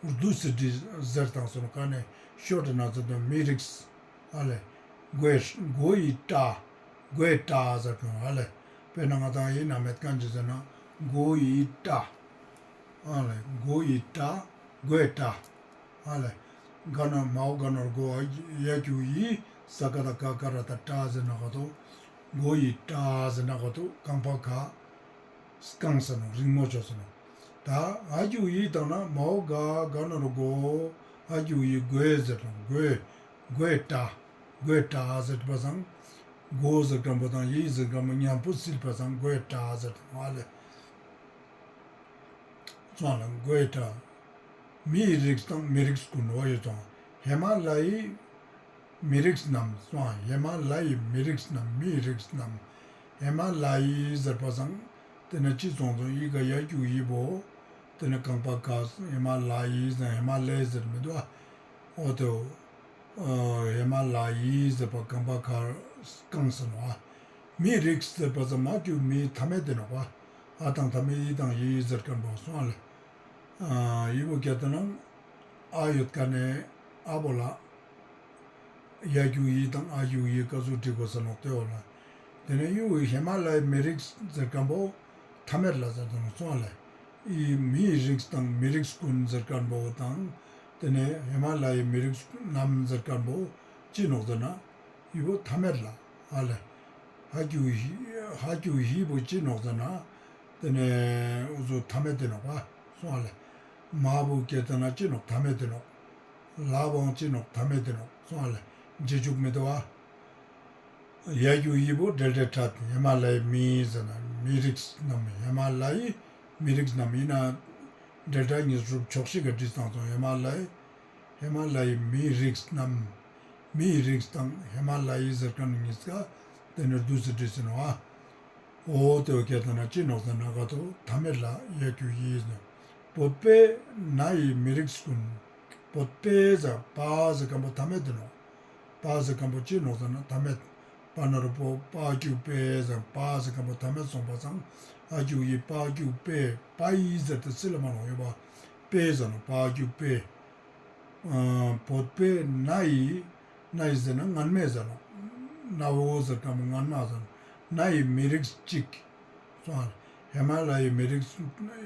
ཨུར་དུ་སི་ཌི་ཟེར་དང་སོང་ནོག། ཀ་ནས་ཤོར་ཏེ་ན་ཟེར་ཏེ་མི་རིགས། ཨ་ལེ། གོའི་གོ་ཡི་ཏ། གོའི་ཏ་ཟེར་ཏེ་ནོག། ཨ་ལེ། དཔེར་ན་ང་དང་ཨི་ན་མེད་ཁན་ཅི་ཟེར་ན་གོ་ཡི་ཏ། ཨ་ལེ། གོ་ཡི་ཏ། གོའི་ཏ། ཨ་ལེ། ག་ན་མའོ་ག་ན་རོ་གོ། ཡ་གུ་ཡི། ས་ཀ་ད་ག་ཀ་ར་ད་ཏ་ཟེར་ན་ག་དོ། གོ་ཡི་ཏ་ཟེར་ན་ག་དོ། རྐང་པ་ཁ་སྐང་ཟེར་ནོག། རིང་མོ་ཅོ་ཟེར་ནོག། ད་ཨ་གུ་ཡི་དང་ན་མའོ་ག་ག་ན་རོ་གོ། ཨ་གུ་ཡི་གོའི་ཟེར་ནོག། གོའི། གོའི་ཏ། གོའི་ཏ་ཟེར་བ་སང་། གོ་ཟེར་ཁན་པོ་དང་ཡི་ཟེར་ཁན་པོ་མཉམ་པོ་སིལ་བ་སང་གོའི་ཏ་ཟེར་ཏེ་ནོག། ཨ་ལེ། སོང་ལེ། གོའི་ཏ། མི་ཡི་རིགས་དང་མི་རིགས་ཀུན། འོ་ཡོད་ཙང་ཧི་མ་ལ་ཡི་མི་རིགས་རྣམས་སོང་། ཧི་མ་ལ་ཡི་མི་རིགས་རྣམས། མི་ཡི་རིགས་རྣམས། ཧི་མ་ལ་ཡི་ཟེར་བ་སང་། དེ་ནས་ཅི་སོང་ཙང་ཡི་གེ་ཡ་གུ་ཡི་བོ། དེ་ནས་རྐང་པ་ཁ་ཧི་མ་ལ་ཡི་ཟེར། ཧི་མ་ལ་ཡི་ཟེར་མི་འདུག་ཨ། འོ་དེ་བོ། ཨ་ཧི་མ་ལ་ཡི་ཟེར་བ་རྐང་པ་ཁ་སྐང་ཟེར་ནོག། ཨ་མི་རིགས་ཟེར་བ་ཙམ་མ་གུ་མི་མཐའ་མེད་དེ་ནོག་པ། ཨ་དང་མཐའ་མེད་ཡི་དང་ཡི་ཟེར་ཁན་པོ་སོང་ལེ། ཨ་ཡི་བོ་སྐད་དེ་ན་ཨ་ཡོད་ཀ་ནས་ཨ་བོ་ལ་ཡ་གུ་ཡི་དང་ཨ་གུ་ཡི་ཀ་ཟུག་བྲི་དགོས་ས་ནོག། དེ་བོ་ལ། དེ་ནས་ཡུ་ཧི་མ་ལ་ཡའི་མི་རིགས་ཟེར་ཁན་པོ་མཐའ་མེད་ལ་ཟེར་དང་སོང་ལེ། ཨི་མིའི་རིགས་དང་མི་རིགས་ཀུན་ཟེར་ཁན་པོ་དང་། དེ་ནས་ཧི་མ་ལ་ཡའི་མི་རིགས་རྣམས་ཟེར་ཁན་པོ་ཅི་ནོག་ཟེར་ན། ཡུ་བོ་མཐའ་མེད་ལ། ཨ་ལེ། ཧ་གུ་ཧི། ཧ་གུ་ཧི་བོ་ཅི་ནོག་ཟེར་ན། དེ་ནས་འུ་ཟུ་མཐའ་མེད་དེ་ནོག་པ། སོང་ཨ་ལེ། མ་བོ་སྐད་དེ་ན་ཅི་ནོག། མཐའ་མེད་དེ་ནོག། ལ་བོའང་ཅི་ནོག། མཐའ་མེད་དེ་ནོག། སོང་ཨ་ལེ། རྗེས་འཇུག་མི་འདུག་པ། ཡ་གུ་ཡི་བོ་འབྲེལ་སྒྲའི་སྒྲ་དེ། ཧི་མ་ལ་ཡའི་མི་ཟེར་ན་མི་རིགས་རྣམས། ཧི་མ་ལ་ཡའི་མི་རིགས་རྣམས་ཡིན་ན། འབྲེལ་སྒྲ་གཉིས་སྒྲུབ་ཕྱོགས་ཤིག་ག་བྲིས་བཏང་སོང་། ཧི་མ་ལ་ཡའི། ཧི་མ་ལ་ཡའི་མིའི་རིགས་རྣམས། མིའི་རིགས་དང་ཧི་མ་ལ་ཡའི་ཟེར་ཁན་གཉིས་ཀ་དེ་ནས་བསྡུས་སུ་བྲིས་ཟིན་ནོག། ཨ་འོ་དེ་བོ་སྐད་དེ་ན་ཅི་ནོག་ཟེར་ན་ག་དོ་མཐའ་མེད་ལ་ཡ་གུ་ཡི་ཟེར་ན། བོད་པའི་ན་ཡི་མི་རིགས་ཀུན། བོད་པའི་ཟེར་པ་ཟེར་ཁན་པོ་མཐའ་མེད་དེ་ནོག། པ་ཟེར་ཁན་པོ་ཅི་ནོག་ཟེར་ན་མཐའ་མེད། པ་ན་རོ་པོ། པ་གུ་པའི་ཟེར། པ་ཟེར་ཁན་པོ་མཐའ་མེད་སོང་པ་སང་། ཨ་གུ་ཡི། པ་གུ་པའི། པ་ཡི་ཟེར་ཏེ་སི་ལ་མ་ནོག། ཡོད་པ། པའི་ཟེར་ནོག། པ་གུ་པའི། ཨ་བོད་པའི་ན་ཡི། ན་ཡི་ཟེར་ན་ངན་མེད་ཟེར་ནོག། ན་བོ་ཟེར་ཁན་པོ་ངན་མ་ཟེར་ནོག། ན་ཡི་མི་རིགས་གཅིག། སོང་ཨ་ལེ། ཧི་མ་ལ་ཡའི་མི་རིགས།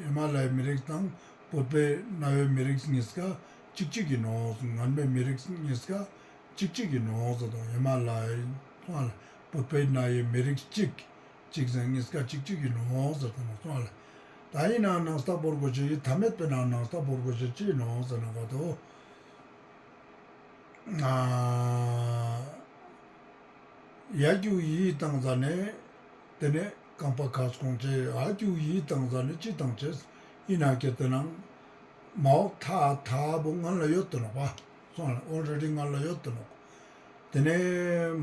ཧི་མ་ལ་ཡའི་མི་རིགས་དང་བོད་པའི་ན་བོའི་མི་རིགས་གཉིས་ཀ་གཅིག་གཅིག་ཡིན་ནོག། ངན་པའི་མི་རིགས་གཉིས་ཀ་གཅིག་གཅིག་ཡིན་ནོག་ཟེར་དང་། ཧི་མ་ལ་ཡའི། སོང་ཨ་ལེ། བོད་པའི་ན་ཡའི་མི་རིགས་གཅིག། གཅིག་ཟེར་གཉིས་ཀ་གཅིག་གཅིག་ཡིན་ནོག་ཟེར་དང་། སོང་ཨ་ལེ། ད་ཡིན་ན་ནང་ལྟ་བོར་དགོས་ཅེས་ཡི་མཐའ་མེད་པའི་ནང་ནང་ལྟ་བོར་དགོས་ཅེས་ཅི་ཡིན་ནོག་ཟེར་ན་ག་དོ། ཨ་ ཡ་གུ་ཡི་བཏང་ཟ་ནེ་ཏེ་ནེ་རྐང་པ་ཁ་སྐོང་ཅེས། འ་གུ་ཡི་བཏང་ཟ་ནེ་ཅི་བཏང་ཅེས། ཨིན་ན་ཀྱེ་ཏེ་ནང་མའོ་ཐ་ཐ་བོ་ང་ལ་ཡོད་དེ་ནོག་པ། སོང་ལེ། ཨོལ་རེ་ཌི་ང་ལ་ཡོད་དེ་ནོག། ཏེ་ནེ་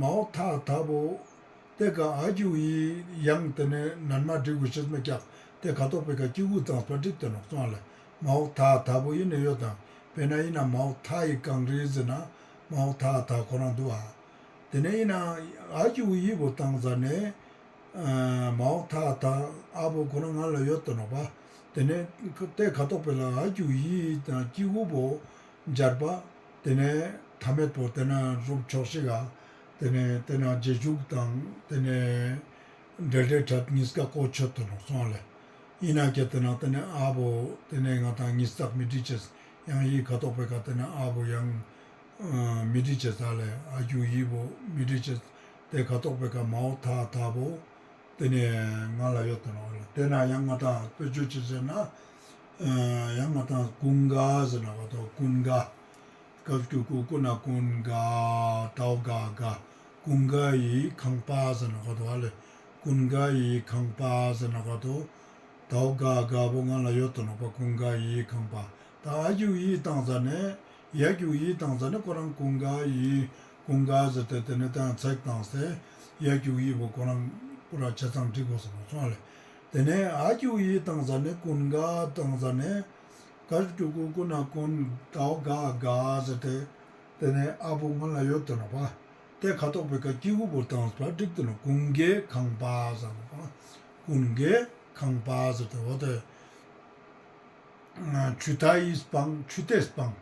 མའོ་ཐ་ཐ་བོ་ཏེ་ཀ་འ་གུ་ཡི་ཡང་ཏེ་ནེ་ནན་མ་བྲི་དགོས་ཤེས་མེད་ཀྱག། ཏེ་ཁ་ཐོག་པའི་ཀ་གི་གུ་བཏང་པ་འགྲིག་དེ་ནོག། སོང་ལེ། མའོ་ཐ་ཐ་བོ་ཨིན་ན་ཡོད་དང་། དཔེར་ན་ཨིན་ན་མའོ་ཐ་ཡི་གངས་རི་ཟེར་ན་མའོ་ཐ་ཐ་ཁོ་རང་འདུག་ཨ། ཏེ་ནེ་ཨིན་ན་འ་གུ་ཡི་བོ་བཏང་ཟ་ནེ་མའོ་ཐ་ཐ་འ་བོ་ཁོ་རང་ང་ལ་ཡོད་དེ་ནོག་པ། ཏེ་ནེ་ཏེ་ཁ་ཐོག་པའི་ལ་འ་གུ་ཡི་དང་གི་གུ་བོ་སྦྱར་བ། ཏེ་ནེ་མཐའ་མེད་པོ་ཏེ་ན་རུབ་ཆོག་ཤིག་ག། ཏེ་ནེ་ཏེ་ན་རྗེས་འཇུག་དང་ཏེ་ནེ་འབྲེལ་སྒྲའི་ཕྲད་གཉིས་ཀ་གོ་ཆོད་དེ་ནོག། སོང་ལེ། ཨིན་ན་ཀྱེ་ཏེ་ན་ཏེ་ནེ་འ་བོ་ཏེ་ནེ་ང་དང་གཉིས་བརྩེགས་མི་འགྲིག་ཅེས། ཡང་ཡི་ཁ་ཐོག་པའི་ཀ་ཏེ་ནེ་འ་བོ་ཡང་མི་འགྲིག་ཅེས། ཨ་ལེ། འ་གུ་ཡི་བོ་མི་འགྲིག་ཅེས། ཏེ་ཁ་ཐོག་པའི་ཀ་མའོ་ཐ་ཐ་བོ་ཏེ་ནེ་ང་ལ་ཡོད་དེ་ནོག། ཏེ་ན་ཡང་ང་དང་དཔེ་བརྗོད་ཅི་ཟེར་ན་ཡང་ང་དང་ཀུན་དགའ་ཟེར་ན་ག་དོ་ཀུན་དགའ། ཀ་གུ་གུ་ཀུ་ན་ཀུན་དགའ། ཏའོ་ག་དགའ། ཀུན་དགའ་ཡི་ཁང་པ་ཟེར་ན་ག་དོ་ཨ་ལེ། ཀུན་དགའ་ཡི་ཁང་པ་ཟེར་ན་ག་དོ། ཏའོ་ག་དགའ་བོ་ང་ལ་ཡོད་དེ་ནོག་པ། ཀུན་དགའ་ཡི་ཁང་པ། ད་འ་གུ་ཡི་བཏང་ཟ་ནེ་ཡ་གུ་ཡི་བཏང་ཟ་ནེ་ཁོ་རང་ཀུན་དགའ་ཡི་ཀུན་དགའ་ཟེར་ཏེ་ཏེ་ནེ་ཏང་ཚེག་བཏང་སྟེ་ཡ་གུ་ཡི་བོ་ཁོ་རང་པུ་ར་ཆ་ཚང་འགྲིག་གོ་སོང་སོང་ལེ། ཏེ་ནེ་འ་གུ་ཡི་བཏང་ཟ་ནེ་ཀུན་དགའ་བཏང་ཟ་ནེ་ཀ་གུ་གུ་ཀུ་ན་ཀུན་ཏའོ་ག་དགའ་ཟེར་ཏེ་ཏེ་ནེ་འ་བོ་ང་ལ་ཡོད་དེ་ནོག་པ། ཏེ་ཁ་ཐོག་པའི་ཀ་གི་གུ་བོ་བཏང་པ་འགྲིག་དེ་ནོག། ཀུན་དགའི་ཁང་པ་ཟེར་ནོག་པ། ཀུན་དགའི་ཁང་པ་ཟེར་ཏེ་འོ་ཏེ། ཆུ་ཏ་ཡི་སྤང་། ཆུ་ཏའི་སྤང་།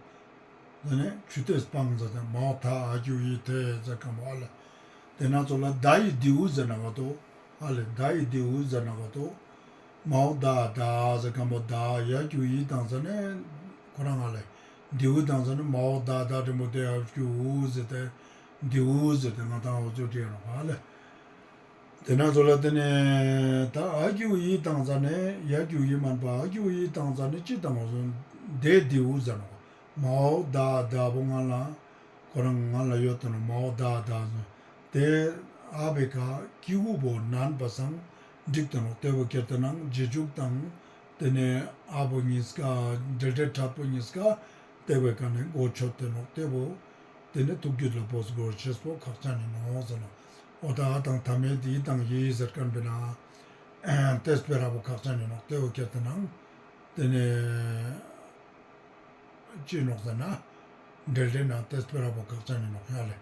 ཏེ་ནེ་ཆུ་ཏའི་སྤང་ཟེར་ཏེ་མའོ་ཐ་འ་གུ་ཡི་ཐེ་ཟེར་ཁན་བོ་ཨ་ལེ། ཏེ་ན་ཚོ་ལ་ད་ཡི་དེའུ་ཟེར་ན་ག་དོ། ཨ་ལེ། ད་ཡི་དེའུ་ཟེར་ན་ག་དོ། མའོ་ད་ད་ཟེར་ཁན་བོ་ད་ཡ་གུ་ཡི་བཏང་ཟ་ནེ་ཁོ་རང་ཨ་ལེ། དེའུ་བཏང་ཟ་ནེ་མའོ་ད་ད་དེ་མོ་ཏེ་འ་གུ་འུ་ཟེར་ཏེ་དེའུ་ཟེར་ཏེ་ང་དང་འོ་ཚོ་བྲིས་ནོག་ཨ་ལེ། ཏེ་ན་ཚོ་ལ་ཏེ་ནེ་ད་འ་གུ་ཡི་བཏང་ཟ་ནེ་ཡ་གུ་ཡི་མན་པ་འ་གུ་ཡི་བཏང་ཟ་ནེ་ཅི་བཏང་བ་སོང་། དེ་དེའུ་ཟེར་ནོག། མའོ་ད་ད་བོ་ང་ལ་ཁོ་རང་ང་ལ་ཡོད་དེ་ནོག། མའོ་ད་ད་ཟེར་ཏེ་འ་བོའི་ཀ་གི་གུ་བོ་ནན་པ་སང་འགྲིག་དེ་ནོག། ཏེ་བོ་ཁྱེར་ཏེ་ནང་རྗེས་འཇུག་དང་ཏེ་ནེ་འ་བོ་གཉིས་ཀ་འབྲེལ་སྒྲའི་ཕྲད་པོ་གཉིས་ཀ་ཏེ་བོའི་ཀ་ནེ་གོ་ཆོད་དེ་ནོག། ཏེ་བོ་ཏེ་ནེ་ཐུགས་རྒྱུད་ལ་བོས་གོ་ཤེས་པོ་ཁག་ཅན་ཨིན་ནོག་ཟེར་ནོག། འོ་ད་འ་དང་མཐའ་མེད་ཡི་དང་ཡི་ཟེར་ཁན་བོའི་ནང་ཏེ་སྤེ་ར་བོ་ཁག་ཅན་ཨིན་ནོག། ཏེ་བོ་ཁྱེར་ཏེ་ནང་ཏེ་ནེ་ཅི་ནོག་ཟེར་ན་འབྲེལ་སྒྲའི་ནང་ཏེ་སྤེ་ར་བོ་ཁག་ཅན་ཨིན་ནོག་ཡ་ལེ།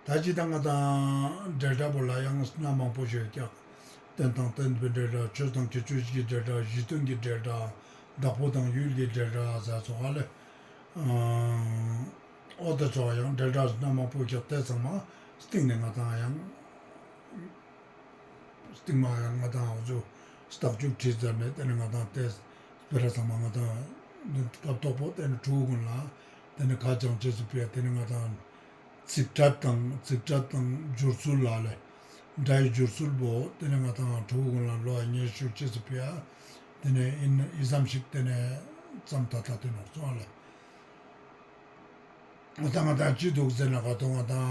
ད་ཅི་ད་ང་དང་འབྲེལ་སྒྲ་བོ་ལ་ཡང་སྣ་མང་པོ་ཞིག་ཡོད་ཀྱག། རྟེན་དང་བརྟེན་པའི་འབྲེལ་སྒྲ། ཆོས་དང་ཁྱད་ཆོས་ཀྱི་འབྲེལ་སྒྲ། གཞི་དོན་གྱི་འབྲེལ་སྒྲ། བདག་པོ་དང་ཡུལ་གྱི་འབྲེལ་སྒྲ་ཟེར་ཚོགས་ཨ་ལེ། འོ་ཏེ་ཚོགས་ཡང་འབྲེལ་སྒྲ་སྣ་མང་པོ་ཡོད་ཀྱག། ཏེ་ཚང་མ་སྟིང་ནེ་ང་དང་ཡང་སྟིང་མ་ཡང་ང་དང་འོ་ཚོ་རྟགས་འཇུག་བྲིས་ཟ་ནེ་ཏེ་ནེ་ང་དང་ཏེ་སྤེ་ར་ཚང་མ་ང་དང་སྐབས་ཐོག་པོ་ཏེ་ནེ་ཕྲུ་གུ་གུན་ལ་ཏེ་ནེ་ཁ་བྱང་ཅེས་སུ་ཕི་ཡ་ཏེ་ནེ་ང་དང་ཚིག་ཕྲད་དང་ཚིག་ཕྲད་དང་སྦྱོར་ཚུལ་ལ་ལེ། སྒྲ་ཡི་སྦྱོར་ཚུལ་བོ་ཏེ་ནེ་ང་དང་ཕྲུ་གུ་གུན་ལ་ལོ་ཡ་ཉེར་ཞུགས་ཅེས་སུ་ཕི་ཡ་ཏེ་ནེ་ཨིན་ཨི་ཙམ་ཞིག་ཏེ་ནེ་ཙམ་ད་ད་ཏེ་ནོག་སོང་ཨ་ལེ། ང་དང་ང་དང་ཅི་འདུག་ཟེར་ན་ག་དོ་ང་དང་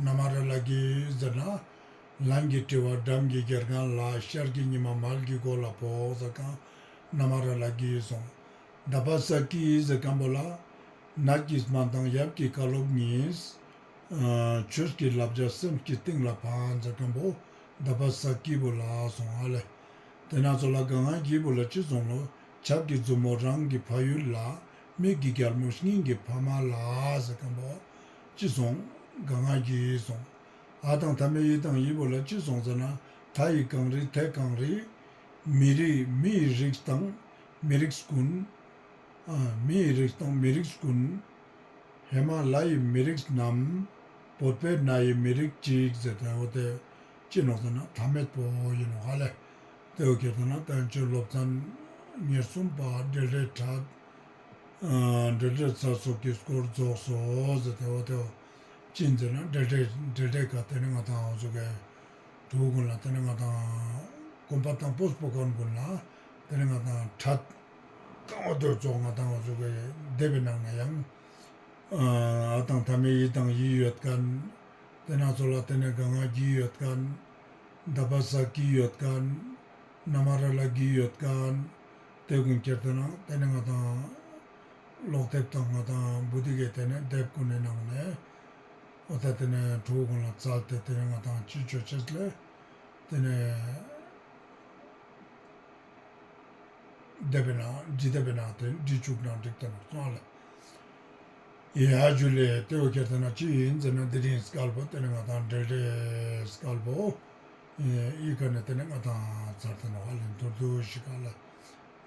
ན་མ་ར་ལ་གི་ཟེར་ན་ལན་གྱི་དྲི་བ་སྒྲམ་གྱི་སྒེར་ཁང་ལ་ཤར་གྱི་ཉི་མ་མལ་གྱི་སྒོ་ལ་ཕོག་ཟེར་ཁན་ན་མ་ར་ལ་གི་སོང་། ད་པ་ས་ཀི་ཟེར་ཁན་བོ་ལ་ནད་ཀྱི་སྨན་དང་ཡབ་ཀྱི་བཀའ་སློབ་གཉིས། ཆོས་ཀྱི་བསླབ་བྱ་སེམས་ཀྱི་གཏིང་ལ་ཕན་ཟེར་ཁན་བོ་ད་པ་ས་ཀི་བོ་ལ་སོང་ཨ་ལེ། ཏེ་ན་ཚོ་ལ་ག་ང་གི་བོ་ལ་ཅི་སོང་ལོ། ཆབ་ཀྱི་མཛུབ་མོ་རང་གི་ཕ་ཡུལ་ལ། མིག་གི་རྒྱལ་མོ་སྙིང་གི་ཕ་མ་ལ་ཟེར་ཁན་བོ་ཅི་སོང་། ག་ང་གི་སོང་། འ་དང་མཐའ་མེད་ཡི་དང་ཡི་བོ་ལ་ཅི་སོང་ཟེར་ན་ཐ་ཡི་གངས་རི་ཐའི་གངས་རི། མི་རིགས་མི་ཡི་རིགས་དང་མི་རིགས་ཀུན། མི་ཡི་རིགས་དང་མི་རིགས་ཀུན། ཧི་མ་ལ་ཡི་མི་རིགས་རྣམས། བོད་པའི་ན་ཡི་མི་རིགས་གཅིག་ཟེར་ཏེ་འོ་ཏེ་ཅི་ནོག་ཟེར་ན་མཐའ་མེད་པོ་ཨིན་ནོག་ཨ་ལེ། ཏེ་བོ་ཁྱེར་ཏེ་ན་བསྟན་བཅོས་སློབ་ཚན་ཉེར་གསུམ་པ་འབྲེལ་སྒྲའི་ཕྲད། འབྲེལ་སྒྲའི་ཚ་སོགས་ཀྱི་སྐོར་རྫོགས་སོ་ཟེར་ཏེ་འོ་ཏེ་བོ་ཅི་ཟེར་ན་འབྲེལ་སྒྲའི་འབྲེལ་སྒྲའི་ཀ་ཏེ་ནེ་ང་དང་འོ་ཟུག་གི་ཕྲུ་གུ་གུན་ལ་ཏེ་ནེ་ང་དང་གོམ་པ་དང་པོ་སྤོ་ཁན་གུན་ལ་ཏེ་ནེ་ང་དང་ཕྲད་དང་འོ་ཏེ་ཚོགས་ང་དང་འོ་ཟུག་གི་དེབ་བི་ནང་ནེ་ཡང་འ་དང་མཐའ་མེད་ཡི་དང་ཡི་ཡོད་ཁན་ ཏེ་ནེ་ཚོ་ལ་ཏེ་ནེ་ག་ང་གི་ཡོད་ཁན། ད་བ་ས་གི་ཡོད་ཁན། ན་མ་ར་ལ་གི་ཡོད་ཁན། ཏེ་གུན་ཁྱེར་ཏེ་ན་ཏེ་ནེ་ང་དང་ཀློག་དེབ་དང་ང་དང་བུ་དི་གེ་ཏེ་ནེ་དེབ་གུན་ནི་ནང་ནེ་འོ་ད་ཏེ་ནེ་ཕྲུ་གུ་གུན་ལ་བཙལ་ཏེ་ཏེ་ནེ་ང་དང་ཅི་ཅོ་ཅེས་ལེ་ཏེ་ནེ་དེབ་བི་ནང་འབྲི་དེབ་བི་ནང་ཏེ་འབྲི་ཅུག་ན་འགྲིག་ཏེ་ནོག་སོང་ལེ། ཡ་ཇུ་ལེ། ཏེ་བོ་ཁྱེར་ཏེ་ན་ཅི་ཨིན་ཟེར་ན་དེ་རིང་སྐལ་པོ་ཏེ་ནེ་ང་དང་འབྲེལ་སྒྲའི་སྐལ་པོ་ཨི་ཀ་ནེ་ཏེ་ནེ་ང་དང་ཚར་ཏེ་ནོག་ལེ། མདོར་བསྡུས་ཤིག་ག་ལེ།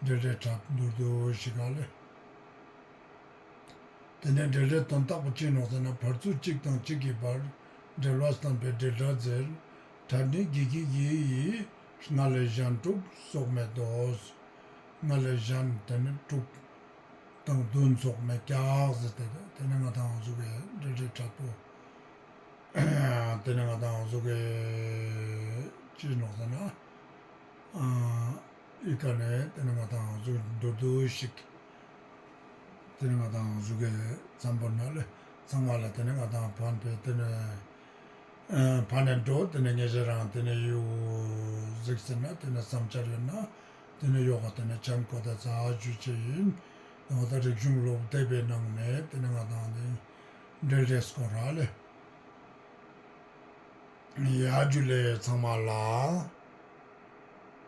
འབྲེལ་སྒྲའི་ཕྲད་མདོར་བསྡུས་ཤིག་ག་ལེ། ཏེ་ནེ་འབྲེལ་སྒྲའི་དོན་དག་པོ་ཅི་ནོག་ཟེར་ན་ཕར་ཚུར་གཅིག་དང་གཅིག་གི་བར་འབྲེལ་བ་བསྟན་པའི་འབྲེལ་སྒྲ་ཟེར། ཕྲད་ནི་གི་གི་གི་ཡི་ལྔ་ལས་གཞན་དྲུག་སོགས་མེད་དོ། ལྔ་ལས་གཞན་ཏེ་ནེ་དྲུག་དང་བདུན་སོགས་མེད་ཀྱག་ཟེར་ཏེ་ཏེ་ནེ་ང་དང་འོ་ཟུག་གི་འབྲེལ་སྒྲའི་ཕྲད་པོ་ཏེ་ནེ་ང་དང་འོ་ཟུག་གི་ཅི་ནོག་ཟེར་ན་ཨ་ཨི་ཀ་ནེ་ཏེ་ནེ་ང་དང་འོ་ཟུག་མདོར་བསྡུས་ཤིག་ཏེ་ནེ་ང་དང་འོ་ཟུག་གི་ཙམ་པོ་ན་ལེ་ཚང་མ་ལ་ཏེ་ནེ་ང་དང་ཕན་པའི་ཏེ་ནེ་ཨ་ཕན་ནེ་འགྲོ། ཏེ་ནེ་ངེ་ཞེ་རང་ཏེ་ནེ་ཡུ་ཟིག་ཟེར་ན་ཏེ་ནེ་བསམ་འཆར་ཡོད་ན་ཏེ་ནེ་ཡོག་ག་ཏེ་ནེ་ཅན་གོ་ད་ཚ་ཞུ་ཅེས་ཨིན། འོ་ད་རིག་གཞུང་སློབ་དེབ་བི་ནང་ནེ་ཏེ་ནེ་ང་དང་ཏེ་འབྲེལ་སྒྲའི་སྐོར་ར་ལེ། ཡ་ཇུ་ལེ་ཚང་མ་ལ།